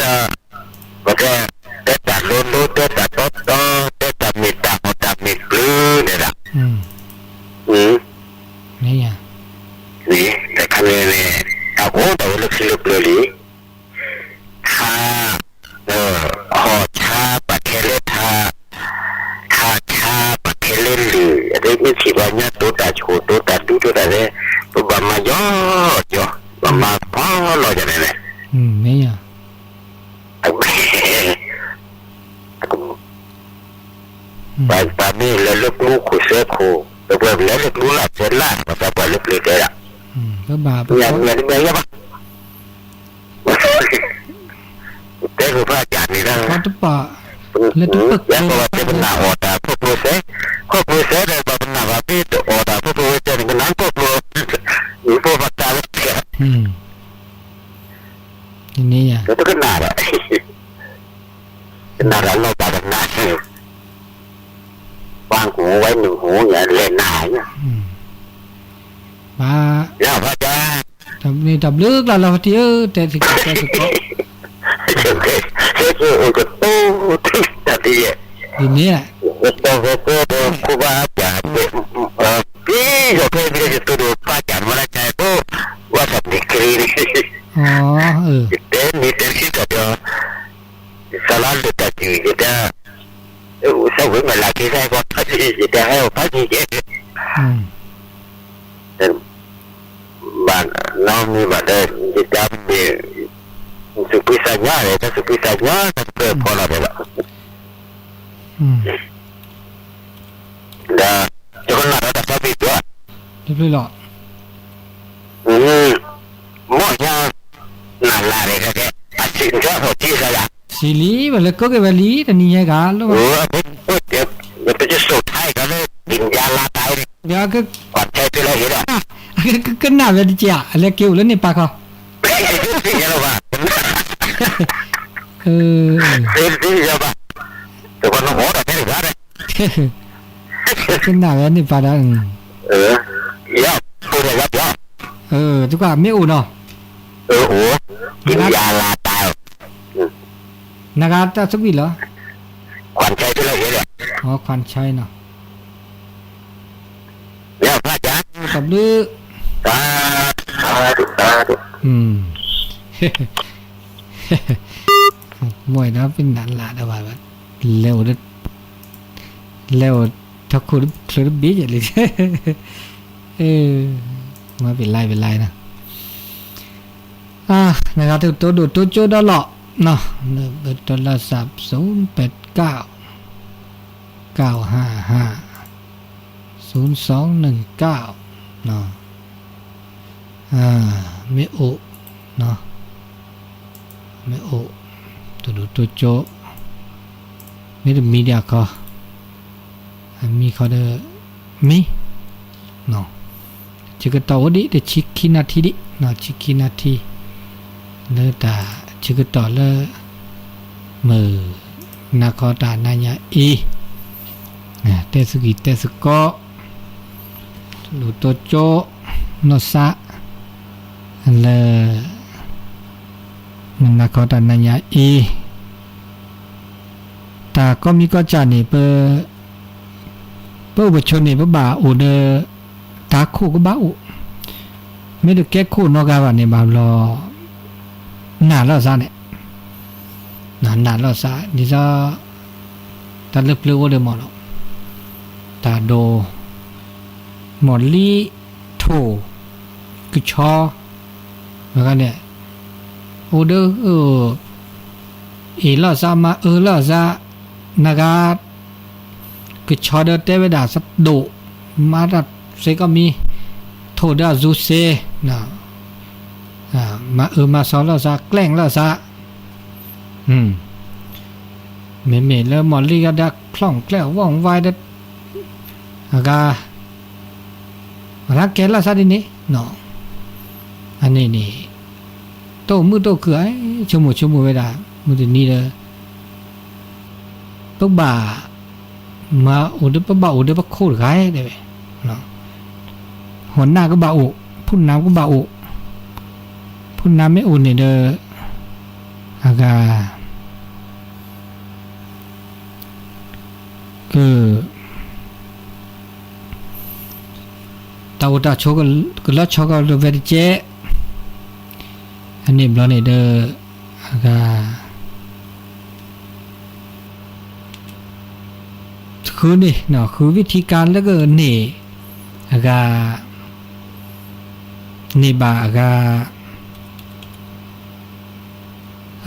ပတဲ, တဲတၢ်လိၤလိၤ တဲတၢ်တီတီ တဲတၢ်မ့ၢ်တၢ်မ့ၢ်တၢ်မ့ၢ်ဘျုးန့ၣ်ဒၣ်, တခါန့ၣ်န့ၣ်, တၢ်အိၣ်တၢ်ဝဲလၢခံလၢပျၢၤလံ, ထါ, ဟီၣ်ဆါပာ်ခဲလၢထါ, ထါဆါပာ်ခဲလၢလၢၢ်, အမ့ၢ်ထံၣ်ပှၤကညီတိၤတၢ်ဆိၣ်တိၤတၢ်ဒူတိၤတၢ်လဲၣ်, ပဘၣ်မၤယီၤယီၤ, ဘၣ်မၤဖီလီၤယၤန့ၣ်လဲၣ်, မ့ၢ် ပှၤမ့ၢ်လဲၤလၢကျိခိၣ်စဲခိၣ်, ပဝဲလဲၤလၢကျိလၢ်စဲလၢ် ပှၤသးပှၢ်လၢပျၢၤတဲဒၣ်, မ့ၢ်တမ့ၢ်ယဘၣ်, တဲကဖးကၢ်န့ၣ်လၢ, ယကဘၣ်တဲပနၢ်အီၣ်တၢ်ဖှိၣ်ဖှိၣ်စဲ, ခီၣ်ဖှိၣ်စဲဒီး ပှၤပနၢ်ဘၣ်ဖဲတအီၣ်တၢ်ဖှိၣ်ဖှိၣ်ဝဲစဲန့ၣ် ကနၣ်ခီၣ်ဖှိၣ်, နဖိပှၤတၢ်ဝဲ, တကနၣ်ဒီး, ကနၣ်ဒီးလီၤဘၣ်ကနၣ်, ပှၤကူဝဲနုာ်ဟူညါလဲၤနၤညါ, ဘၣ်, ယဖးကၢ်, တၢ်ဘျုးကျါလီၤဖါတံၢ်ဧၢ, တဲသကိးတဲသကိး, အိၣ်ကတိၤတၢ်တံၢ်ယဲၢ်, ဒ်န့ၣ်, ဝဲတီဝဲတီဒီးခိၣ်ဘၣ်ကၢ်, ပယီၤဖဲမ့ၢ်ယတိၤဒိၣ်ဖးကၢ်မၤလၢကၢ်ဖိ, ဝဲသးန့ၣ်ကရံန့ၣ်, ယတဲန့ၣ်တဲန့ၣ်တၢ်ဒီး ယသးလၢလၢတၢ်စံး ယတဲ, သးဝံၤမ့ၢ်လၢက့ၤသးကီးဖးက့ၤ ယတဲဟဲအီၤဖးက့ၤက့ၤ, ဘၣ်နီတမံၤဘၣ်ဒီး ယတဲမ့ၢ်, သူၣ်ဖှံသးညီဒီး တၢ်သူၣ်ဖှံသးညီ တၢ်တပၢၢ်ဖီလီၤဒီးလီၤ, ဒီး ယကနၣ်ဒီးတၢ်သးဘံၣ်ဒီး, တဖျၢၣ်လီၤ, မ့ၢ်ညါ, နၢ်လၢ်န့ၣ်ခဲကဲ, အစံးကဲဟိၣ်ထံသးယၤ, စံးလံ ဝဲလၢကိးက့ၤဝဲလံ တနံၤညါဂၤလီၤ, ပယဆိၣ်ထါအံၤဒီးလၢ ပယၤလါတၢ်အံၤန့ၣ်, ကွၢ်ထဲဖဲလၢဟ့ၣ်ဒီး, ကနၣ်ဝဲတက့ၢ် အလဲၤက့ၤအိၣ်လၢန့ၣ်ပာ်ခီ, သ့ၣ်ညါလီၤဘၣ်, သ့ၣ်ညါဘၣ်, တကနၣ်ဝဲန့ၣ်ပာ်ဒီး, ယၤဖိဒီးယၤပျီ, တကွၢ်မ့ၢ်အိၣ်နီၤ, အိၣ်, ယၤလါတၢ်, နဂၤတၢ်သကွံာ်လီၤ, ခွၣ်ဆဲးလၢဟ့ၣ်ဒီး, ခွၣ်ဆဲးနီၤ, တၢ်ဘျုး, မ့ၢ်ဒီးပနၢ်လၢ်ဒီးဘၣ်, လဲၤအိၣ်ဒီး, လဲၤအိၣ်ထီၣ်ခိၣ်ချၢတဘ့ၣ်ယဲၢ်လံ, မ့ၢ်ပလါပလါနီၤ, နဂၤတကတိၤဒိၣ်တိၤကၠိဒီးလီၤ, နဘၢၣ်တီလၢစး သုနပၢၢ်တကၢ်, ကၢ်ဟးဟး, သုနစီနကၢ်, မ့ၢ်အိၣ်, မ့ၢ်အိၣ်, တဒိၣ်တိကၠိ, မ့တမံၤဒံးအခီ, အမံၤခီဒီး, မ့ၢ်, ဆၢကတီၢ်အိၣ်ဒံး တဆံခံနၣ်ထံဒံး, ဆံခံနၣ်ထံ, လၢတၢ်ဆၢကတီၢ်လၢ မုၢ်နၤခီတၢ်နၤညါအံၤ, တဲသကိးတဲသကိး, တဒိၣ်တိကၠိ, နီၢ်သး, လၢ မုၢ်နၤခီတၢ်နၤညါအံၤ, တၢ်ကိးမံၤကိးစၢ်န့ၣ် ပ, ပအိၣ်ပဆိးန့ၣ် ပဘၣ်အိၣ်ဒီး တၢ်ခိၣ်ကဘၣ်အိၣ်, မ့ၢ်တကဲခိၣ်နီတဂၤဘၣ်န့ၣ် ဘၣ်ဘျီ နာ်လိာ်သးန့ၣ်, နာ်လိာ်သး ဒ်သိး တၢ်လၢပျၢၤအိၣ်ဒီးမ့ၢ်လီၤ, တၢ်ဒိး မ့ၢ်လံ ထိၣ် ကဆီ န့ၣ် အိၣ်ဒီး အ့ၣ်လိာ်သး မၤအၢလိာ်သး နဂၤ ကဆီဒီးတဲဝဲဒၣ်သဒိၣ် မၤတၢ်စ့ၢ်ကီးမံၤ ထိၣ်ဒီးအဇူစ့ မၤအၢမၤသီလိာ်သး ကျဲၣ်လိာ်သး မ့မ့ၢ်လၢမီၢ်လံၤဂၤဒီး ချီၣ်ချဲၣ်ဝီၣ်ဝါဒီး အဂၤ ရၤကဲလိာ်သးဒ်န့ၣ် အန့ၣ်န့ၣ် တအိၣ်မုာ်တအိၣ်ခုၣ် ဆိကမိၣ်ဆိကမိၣ်ဝဲဒၣ် မုၢ်တနံၤဒီး ပဘၣ် မၤအိၣ်ဒီး ပဘၣ်အိၣ်ဒီးပခိၣ်တဂၤတဲဝဲ ဟီၣ်နၢ်ကဘၣ်အိၣ် ဖုၣ်နၢ်ကဘၣ်အိၣ် ဖုၣ်နၢ်မ့ၢ်အိၣ်န့ၣ်ဒီး အဂၤ က တၢ်အိၣ်တၢ်ဆိးကလီၤဆီကလီၤဝဲတကဲး အန့ၣ်ဘျီန့ၣ်ဒီး အဂၤ ဃုန့ၣ် ဃုဝံထံကါလၢကန့ၢ် အဂၤ န့ၢ်ဘၣ်အဂၤ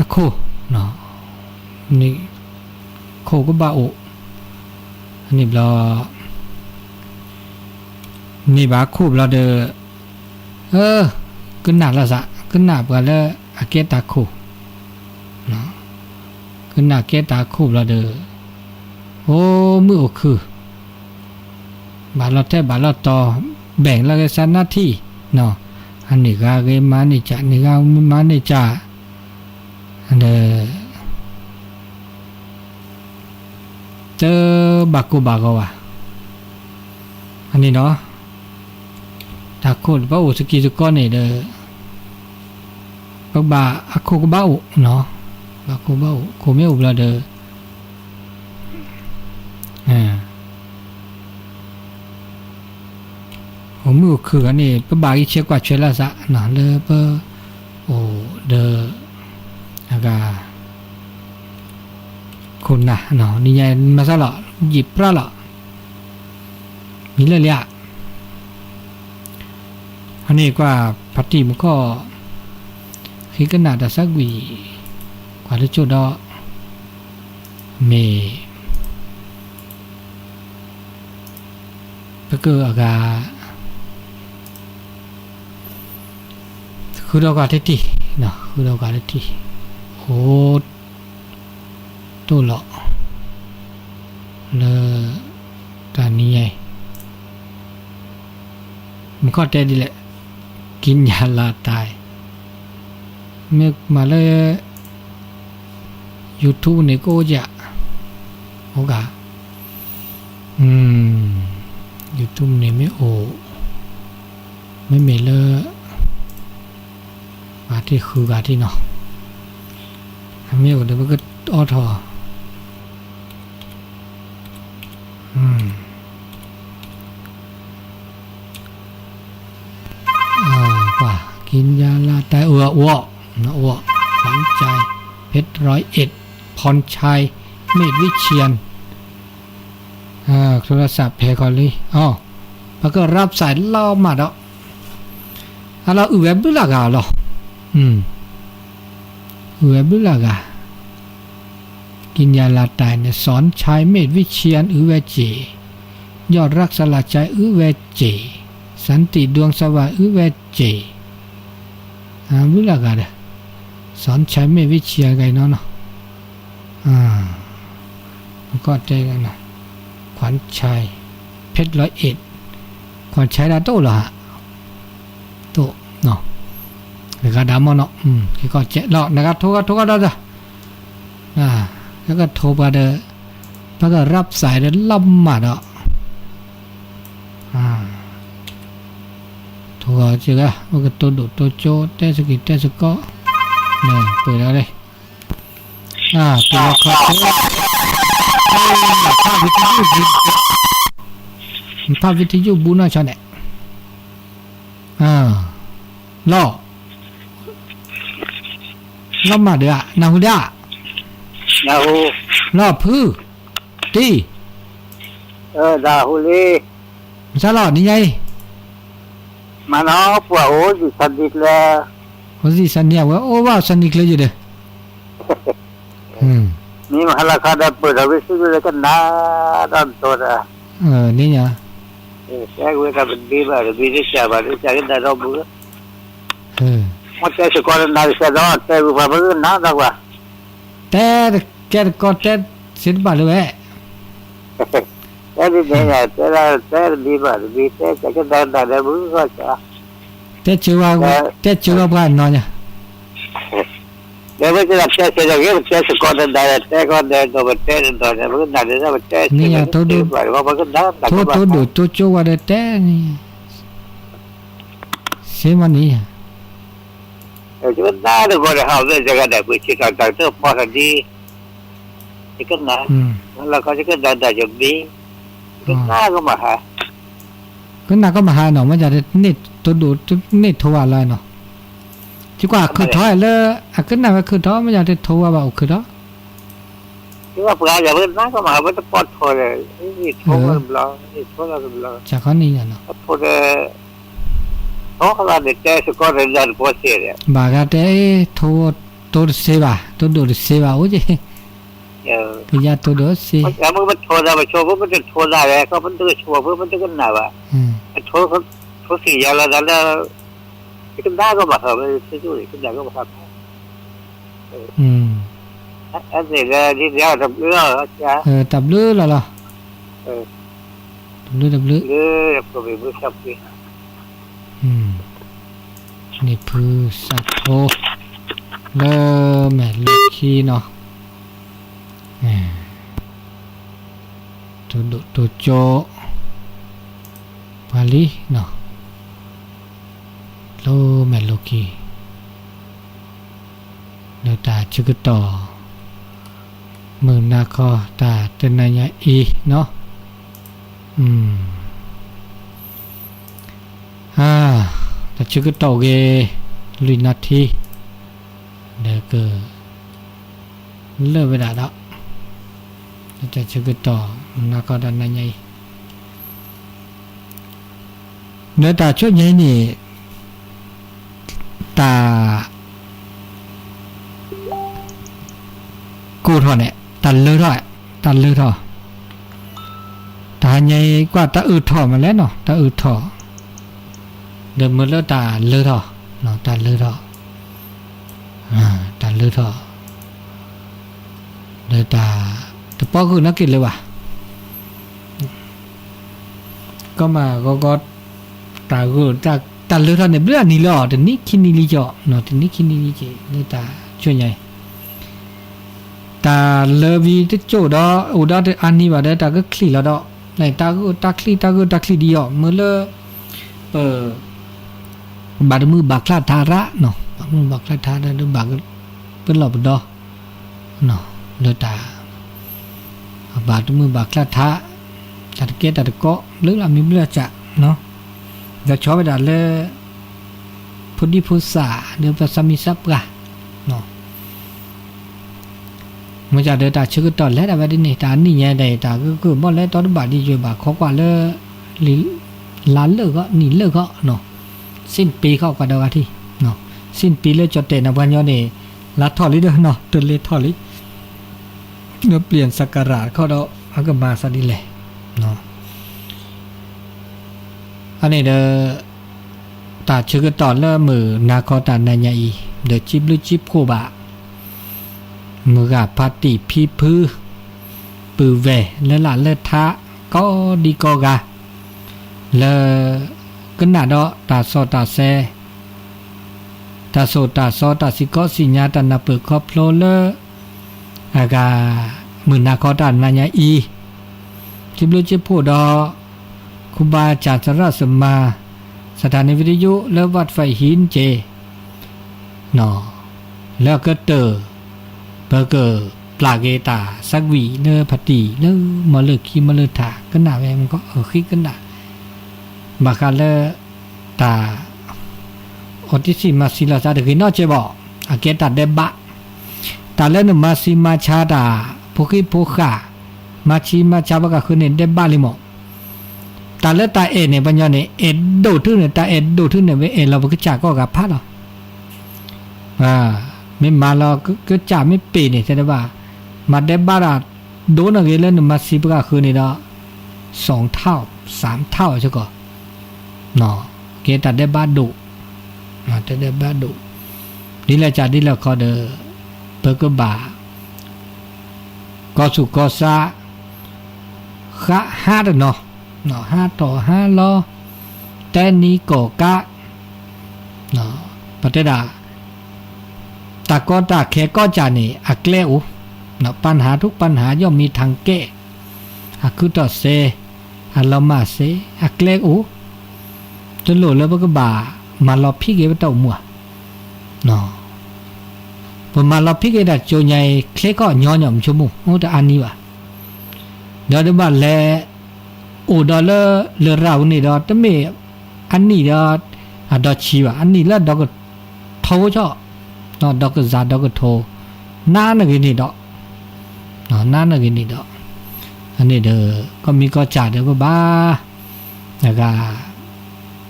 အခိၣ် န့ၢ် ခိၣ်ကဘၣ်အိၣ် န့ၣ်ဘျီ န့ၢ်ဘၣ်ခိၣ်ဘျီဒီး ကနၣ်လိာ်သး ကနၣ်ပှၤလၢအကဲတၢ်ခိၣ် ကနၣ်ကဲတၢ်ခိၣ်ဘျီဒီး အိၣ်မုာ်အိၣ်ခုၣ် ဘၣ်လီၤထဲဘၣ်လီၤတီၤ ဘဲၣ်လီၤက့ၤသးနါထံ အန့ၢ်ဂၤဂ့ၤမၤန့ၢ်ကၢ် န့ၢ်ဂၤမၤန့ၢ်ကၢ် ဒီး တဘၣ်ကိၢ်ဘၣ်ဂီၤဘၣ် အန့ၣ်ဒီး တၢ်ခိၣ်ပအိၣ်သကံးသကီန့ၣ်ဒီး ပဘၣ်အခိၣ်ကဘၣ်အိၣ် ဘၣ်ခိၣ်ဘၣ်အိၣ် ခိၣ်မ့ၢ်အိၣ်ဘျီဒီး အိၣ်မုာ်အိၣ်ခုၣ်ဂၤန့ၣ် ပဘၣ်ဂံၢ်ဆဲးကွၢ်ဆဲးလိာ်သး လၢပအိၣ်ဒီး အဂၤ ခိၣ်နၢ် နံၤညါမၤသးလီၤ ယံာ်ပြၢလီၤ မံၤလၢလံဧါ အန့ၣ်ကွၢ် ဖါတံၢ်မူခီၣ် ဃ့ကနၣ်တၢ်သးကွံာ် ကွၢ်တကၠိၣ်ဒီး မ့ၢ် ပကအဂၤ ဃုဒီးကွၢ်တထံၣ် ဃုဒီးကွၢ်တထံၣ် အိၣ်တိၢ်လီၤ လၢ တၢ်နံၤညါအံၤ မူခီၣ်တဲဒ်လဲၣ် ကံညာ်လၤတၢ် မ့ၢ်မၤလၢ YouTube န့ၣ်ကအိၣ်က အိၣ်က YouTube န့ၣ်မ့ၢ်အိၣ် မ့မ့ၢ်လၢ ပှၤထံၣ်ဃုဂၤထံၣ်နီၤ အမ့ၢ်အိၣ်ဒီးပကအီထီၣ် ပှၤ ကံညာ်လၤတၢ် အိၣ် အိၣ် အိၣ် พรชัย เพชรร้อยเอ็ด พรชัย เมธวิเชียร โทรศัพท์ ဖဲခီလံ ပကရပ်စဲလီၤမးဒီး အလီၤအုၣ်ဝဲဘျုးလၢဂၤလီၤ အုၣ်ဝဲဘျုးလၢဂၤ ကံညာ်လၤတၢ်န့ၣ် สอนชัย เมธวิเชียร အုၣ်ဝဲစ့ၢ် ยอดรัก สละชัย အုၣ်ဝဲစ့ၢ် สันติ ดวงสว่าง အုၣ်ဝဲစ့ၢ် ဘျုးလၢဂၤဒီး สอนชัย เมธวิเชียร ဂၤအံၤနီၤနီၤ ကီၢ်တဲ ขวัญชัย เพชรร้อยเอ็ด ขวัญชัย ဒၣ်တအိၣ်လီၤဟး တအိၣ် နဂၤဒၣ်မ့ၢ်နီၤ ကီၢ်ကဲလီၤ နဂၤထိဂၤထိဂၤဒီး ကကထိပှၤဒီး ပကရပ်စဲဒီးလီၤမးဒီး ထိဂၤစ့ၢ်ကီး ပကတိၤဒိၣ်တိၤကၠိ တဲသက့ၤတဲသကိး ပှဲၤဒီးလံ ပှဲၤလီၤခီၣ်ထံး ဖးဝံထံယုၢ်ဘူး ဖးဝံထံယုၢ်ဘူးနီၢ်ဆီန့ၣ် လီၤ လီၤမးဒီး နၢ်ဟူဒၣ် လီၤဖု တံၢ် မဆါလီၤ နံၤညါအံၤ မ့ၢ်နီၤ ပှၤအိၣ်ဒံးဆါနံၤကျၢၤ, အိၣ်ဒံးဆါနံၤ အဝဲအိၣ်ဘၣ်ဆါနံၤကျၢၤယဲဒီး, မ့ၢ်မဟါလီၤခီဒီး ပၢၢ်ထီၣ်ဝဲစုကဝဲၤလၢကနၣ်ဒီးဒိးဒီး, န့ၣ်ညါ, တဲဝဲတၢ်တဘ့ၣ်ဘၣ်တဘ့ၣ် တစှၤဘၣ်တစှၤကနၣ်ဒီးဘု, မ့ၢ်တဲစ့ၢ်ကီးတနၤတစှၤဒီး တဲဝဲပှၤမ့ၢ်ကနၣ်ဒီးကွၢ် တဲတကဲတကီတဲစ့တဘၣ်လၢၤဝဲ, တဲဒ်န့ၣ်ညါ တဲဒၣ်တဲတဘ့ၣ်ဘၣ်တဘ့ၣ် တဲစ့ၢ်ကီးတနၤဒီးဘုကီၢ်စ့ၢ်, တဲဆၢဝဲ, တဲဆၢဝဲပှၤနီၤညါ ဒီးဝဲကတဲဆဲးဒီးဂ့ၤ ပတဲစ့ၢ်ကီးတနၤဒီး တဲကီးဒီး ပတဲတနီၤဒီး ပကနၣ်ဒီးပတဲဆဲးဒီး ပကနၣ် ထိၣ်ဒိၣ်ထိၣ်ကၠိဝဲဒီးတဲန့ၣ်, စ့မ့ၢ်န့ၣ်, ကနၣ်တဂီၤဒီး ဟးဝဲတဂၤဒီး ပှ့ၤဆံးထီၣ်တၢ်ကတၢၢ်ဖီထီၣ်ဒ် ယကနၣ်, လၢခီယကနၣ်တၢ်ယမ့ၢ်, ကနၣ်ကမၤဟါ, ကနၣ်ကမၤဟါနီၤ မ့ၢ်ယၤ တန့ၢ်ထိၣ်ဒိၣ်တန့ၢ်ထိၣ်ဝါလီၤနီၤ, ယကွၢ်ခုၣ်ထီၣ်လၢ အကနၣ်ဝဲခုၣ်ထီၣ် မ့ၢ်ယၤတထိၣ်ဝါဘၣ်အိၣ်ခုၣ်ထီၣ်, ယကွၢ်ပှၤယၤ ပကနၣ်ကမၤဟါ ပတပိာ်ထိၣ်ဒီး ထိၣ်ဝါတဘျီ ထိၣ်လီၤတဘျီ, ထိၣ်ဒီး ထိၣ်လီၤဒီးတဲစ့ၢ်ကီးဒီး ယၤတပိာ်စ့ၢ်ဒီး ဘၣ်ဂၤတဲ ထိၣ်ဝါတစ့ဘၣ် ထိၣ်ဒိၣ်တစ့ဘၣ်အိၣ်က့ၤ, ကယၤထိၣ်ဒိၣ်စ့, မ့ၢ်ပထိၣ်သးပဆိ ပမ့ၢ်တထိၣ်သးဒီး ကီၢ်ပတကဆိ ပမ့ၢ်တကနၣ်ဘၣ်, ထိၣ်သ့ၣ်ညါလီၤသးလၢ ယကနၣ်ကမၤဟါ မ့ၢ်ယဆိကမိၣ် ယကနၣ်ကမၤဟါ အဲန့ၣ်ဒီး ဒ်န့ၣ်တဘျုးလီၤ, တဘျုးလီၤလီၤ, တဘျုးတဘျုး, န့ၣ်ဖုစးဖိ လၢမဲာ်လီၢ်ခံနီၤ, တိၢ်ဒိၣ်တိၢ်ကၠိ ပှၤလံနီၤ, လၢမဲာ်လီၢ်ခံ လၢတၢ်ဆၢကတီၢ် မုၢ်နၤခီတၢ်တနၤညါအံၤနီၤ, တၢ်ဆၢကတီၢ်ဂ့ၤ လွံၢ်နၣ်ထံ ဒီးက လၢာ်ဝဲဒၣ်ဒီး တၢ်ဆၢကတီၢ် မုၢ်နၤခီတၢ်နၤညါအံၤ လၢတၢ်ဆိၣ်ညါအံၤန့ၣ် တၢ် ကိၢ်ထီၣ်န့ၣ် တၢ်လၢထီၣ်, တၢ်လၢထီၣ်, တၢ်ဟါညါအံၤကွၢ်တၢ်အုၣ်ထီၣ်မးလဲၣ်နီၤ တၢ်အုၣ်ထီၣ်, ဒီးမ့ၢ်လၢတၢ်လၢထီၣ်, တၢ်လၢထီၣ်, တၢ်လၢထီၣ်, ဒီးတၢ် တပီၢ်ဂုာ်နီၣ်က့ၤလၢၤဘၣ် ကီမးဂီၤဂီၤ တၢ်ဂုာ် တၢ်လၢထီၣ်န့ၣ် ဘျုးအနံၤလီၤ တနံၣ်ခံနံၣ်လံကီး, တနံၣ်ခံနံၣ်လံကီး လၢတၢ်ဆိၣ်ညါအံၤ, တၢ်လၢဝံၤတကၠိၣ်ဒီး အိၣ်ဒီးတအါနံၤဘၣ်ဒီး တၢ်ကချံၣ်လီၤဒီး တၢ်ဂုာ်တၢ်ချံၣ် တၢ်ဂုာ်တၢ်ချံၣ်ဒ်အံၤ မ့ၢ်လၢ ပ ဘၣ်တမုာ်ဘၣ်ချၢ်ထါရၣ်နီၤ, ဘၣ်တမုာ်ဘၣ်ချၢ်ထါရၣ်ဒီးဘၣ် ပလီၢ်ပဒီ လၢတၢ် ဘၣ်တမုာ်ဘၣ်ချၢ်ထါ တၢ်တကဲတၢ်တကီ ဘျုးလၢမံၤဘျုးလၢစး ဒီးဆီဝဲဒၣ်လၢ ဖိဒံဖိသၣ် ဒီးပသးမံသးပှၢ် မ့ၢ်ဒ်ဒီးတၢ်ဆၢကတီၢ်လဲၤဒၣ်ဝဲဒ်န့ၣ် တၢ်နံၣ်ညါဒီး တၢ်ဂုာ်ဂုာ်ဘီလဲၤတီတဘၣ်ဒ်ယွဲဘၣ်ခီကွၢ်လၢ လါလၢာ်ခီ နံၣ်လၢာ်ခီ စ့ၣ်ပ့ၤခီကွၢ်ဒီးဂၤထံၣ် စ့ၣ်ပ့ၤလၢကၠီၣ်တဲာ်နၤပှၤညီန့ၣ် လါထီၣ်လံဒီးနီၤ တလဲၤထီၣ်လံ ဒီးပျံၤစကရာ်တခီဒီး အကမၤသးဒ်လဲၣ် အန့ၣ်ဒီး တၢ်ဆၢကတီၢ်လၢမုၢ်နၤခီတၢ်နၤညါအံၤ ဒီးစံးဘျုးစံးဖှိၣ်ဘၣ် မုၢ်ဂၤဖါတံၢ်ဖံဖု ပုၢ်ဝဲၢ်လၢလၢ်လၢထါ ကိးဒံကိးဂၤ လၢ ကနၣ်ဒီးတၢ်စီတၢ်ဆှံ တၢ်ဆိၣ်တၢ်ဆီ တၢ်စံၣ်ခီစံၣ်ညါ တၢ်နၢ်ပၢၢ်ခီဖျိလၢ အဂၤ မုၢ်နၤခီတၢ်နၤညါအံၤ စံးဘျုးစံးဖှိၣ်ဒီး ခူဘါစၢ်သရၣ်သမါ สถานีวิทยุ လၢ วัดไผ่หิน က့ လၢအကတၢၢ် ပကပျၢ်က့ၤတၢ်ဆါကွံာ်လၢဖါတံၢ်လၢ မီၢ်လၢခံမီၢ်လၢထး ကနၣ်ဝဲမ့ၢ်ကီး အဃံကနၣ် ဘၣ်ဃးလၢ တၢ် အီၤတံၢ်စံၣ်မၤစံၣ်လီၤသးတဂ့ၤနီတစဲးဘၣ် အကဲတၢ်ဒဲးဘး တၢ်လၢနမၤစံမၤဆါတၢ် ဖိဃံဖိဃာ် မၤဆံမၤဆါဘၣ်ကဃုန့ၣ် ဒဲးဘးလံမး တၢ်လၢတၢ်အဲၣ်န့ၣ် ပှၤညီန့ၣ် အဲၣ်ဒိၣ်ထူန့ၣ် တၢ်အဲၣ်ဒိၣ်ထူန့ၣ် ပအဲၣ်လီၤပကစၢ်ကိးဂၤဖးလီၤ. မ့ၢ်မၤလီၤကစၢ်မ့ၢ်ပ့ၢ်န့ၣ် တဲဒၣ်ဘၣ်, မၤဒဲးဘးတၢ်ဒိၣ်န့ၣ်ဂ့ၤလၢနမၤစံးပှၤဃုာ်န့ၣ်ဒီး စီၣ်ထီၣ် စၢ်ထီၣ်စ့ၢ်ကီး, ကဲတၢ်ဒဲးဘးဒိၣ်, တၢ်ဒဲးဘးဒိၣ်, ဒ်လဲၣ်ကၢ်ဒ်လဲၣ်ခီဒီး ပကဘၣ် ကီၢ်သူၣ်ကီၢ်သး ဃးဟးတနီၤ, ဟးထီၣ်ဟးလီၤ, တဲနံၤကီၢ်ကး, ပတဲဒၣ် တၢ်ကီတၢ်ခဲကီၢ်ကၢ်န့ၣ် အကျဲအိၣ်, ပၤနဟးထူပၤနဟးယီၢ်မံထၣ်ကဲ, အခုထီၣ်စဲ, အလီၤမၢ်စဲ, အကျဲအိၣ်, တလိၣ်လၢပကဘၣ်မၤလီၤဖံးက့ၤပတၢ်အိၣ်မူဧါ. ပမၤလီၤဖံးက့ၤတၢ်ကၠိညါအံၤ ချ့ကီၢ်ညီညီမဆိကမိၣ် အိၣ်တအါနံၣ်ဘၣ်. ဒီးတဘၣ်လဲၤ အိၣ်ဒီးလၢ လရာ်ပူၤန့ၣ်ဒီး တမ့ၢ်အနံၣ်ဒီး အဒီဆံးဘၣ်, အနံၣ်လၢဒီကထိဆီ, ဒီကစၢ်ဒီကထိ, နးနဂ့ၤန့ၣ်ဒီး, နးနဂ့ၤန့ၣ်ဒီး, အန့ၣ်ဒီး ကီၢ်မံကီၢ်စၢ်ဒီးပဘၣ် အဂၤ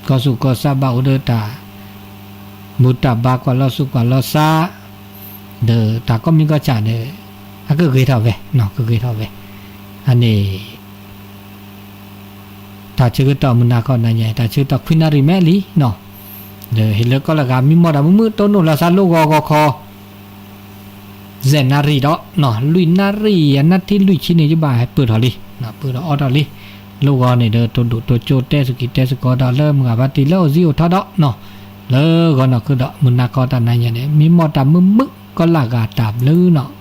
ကီၢ်သူၣ်ကီၢ်သးဘၣ်အိၣ်ဒီးတၢ် ဘူၣ်တၢ်ဘါကွၢ်လီၤသူၣ်ကွၢ်လီၤသး, ဒီးတၢ်ကီၢ်မံကီၢ်စၢ်န့ၣ် အကဂ့ၤထီၣ်ဝဲ, ကဂ့ၤထီၣ်ဝဲ, အန့ၣ် တၢ်ဆၢကတီၢ်မုၢ်နၤခီနၤညါ တၢ်ဆၢကတီၢ်ခွံနၣ်ရံၣ်မဲာ်လံနီၤ, ဒီးဟ့ၣ်လၢကီၢ်လၢဂၤမံမီၢ်တၢ်မုာ်မုာ် တိၢ်နီၣ်လီၤသးလိၣ်ဂီၤဂီၤခီ ယဲၢ်နၣ်ရံၣ်ဒီး, လွံၢ်နၣ်ရံၣ် အနၣ်ထံလွံၢ်ဆံန့ၣ် ယဘၣ်ဟဲပၢၢ်ထီၣ်လံ, ပၢၢ်ထီၣ်အီၣ်ထီၣ်လံ, လိၣ်ဂီၤန့ၣ်ဒီး တိၢ်ဒိၣ်တိၢ်ကၠိတဲစကံးတဲစကီးဒီးလၢမုၢ်ဂၤဖါတံၢ်လၢအိၣ်စံၣ်အိၣ်ထီဒီးနီၤ, လၢဂီၤနီၢ်ခုဒီး မုၢ်နၤခီတၢ်နၤညါန့ၣ် မံမီၢ်တၢ်မုာ်မုာ် ကီၢ်လၢဂၤတၢ်ဘျုးနီၤ,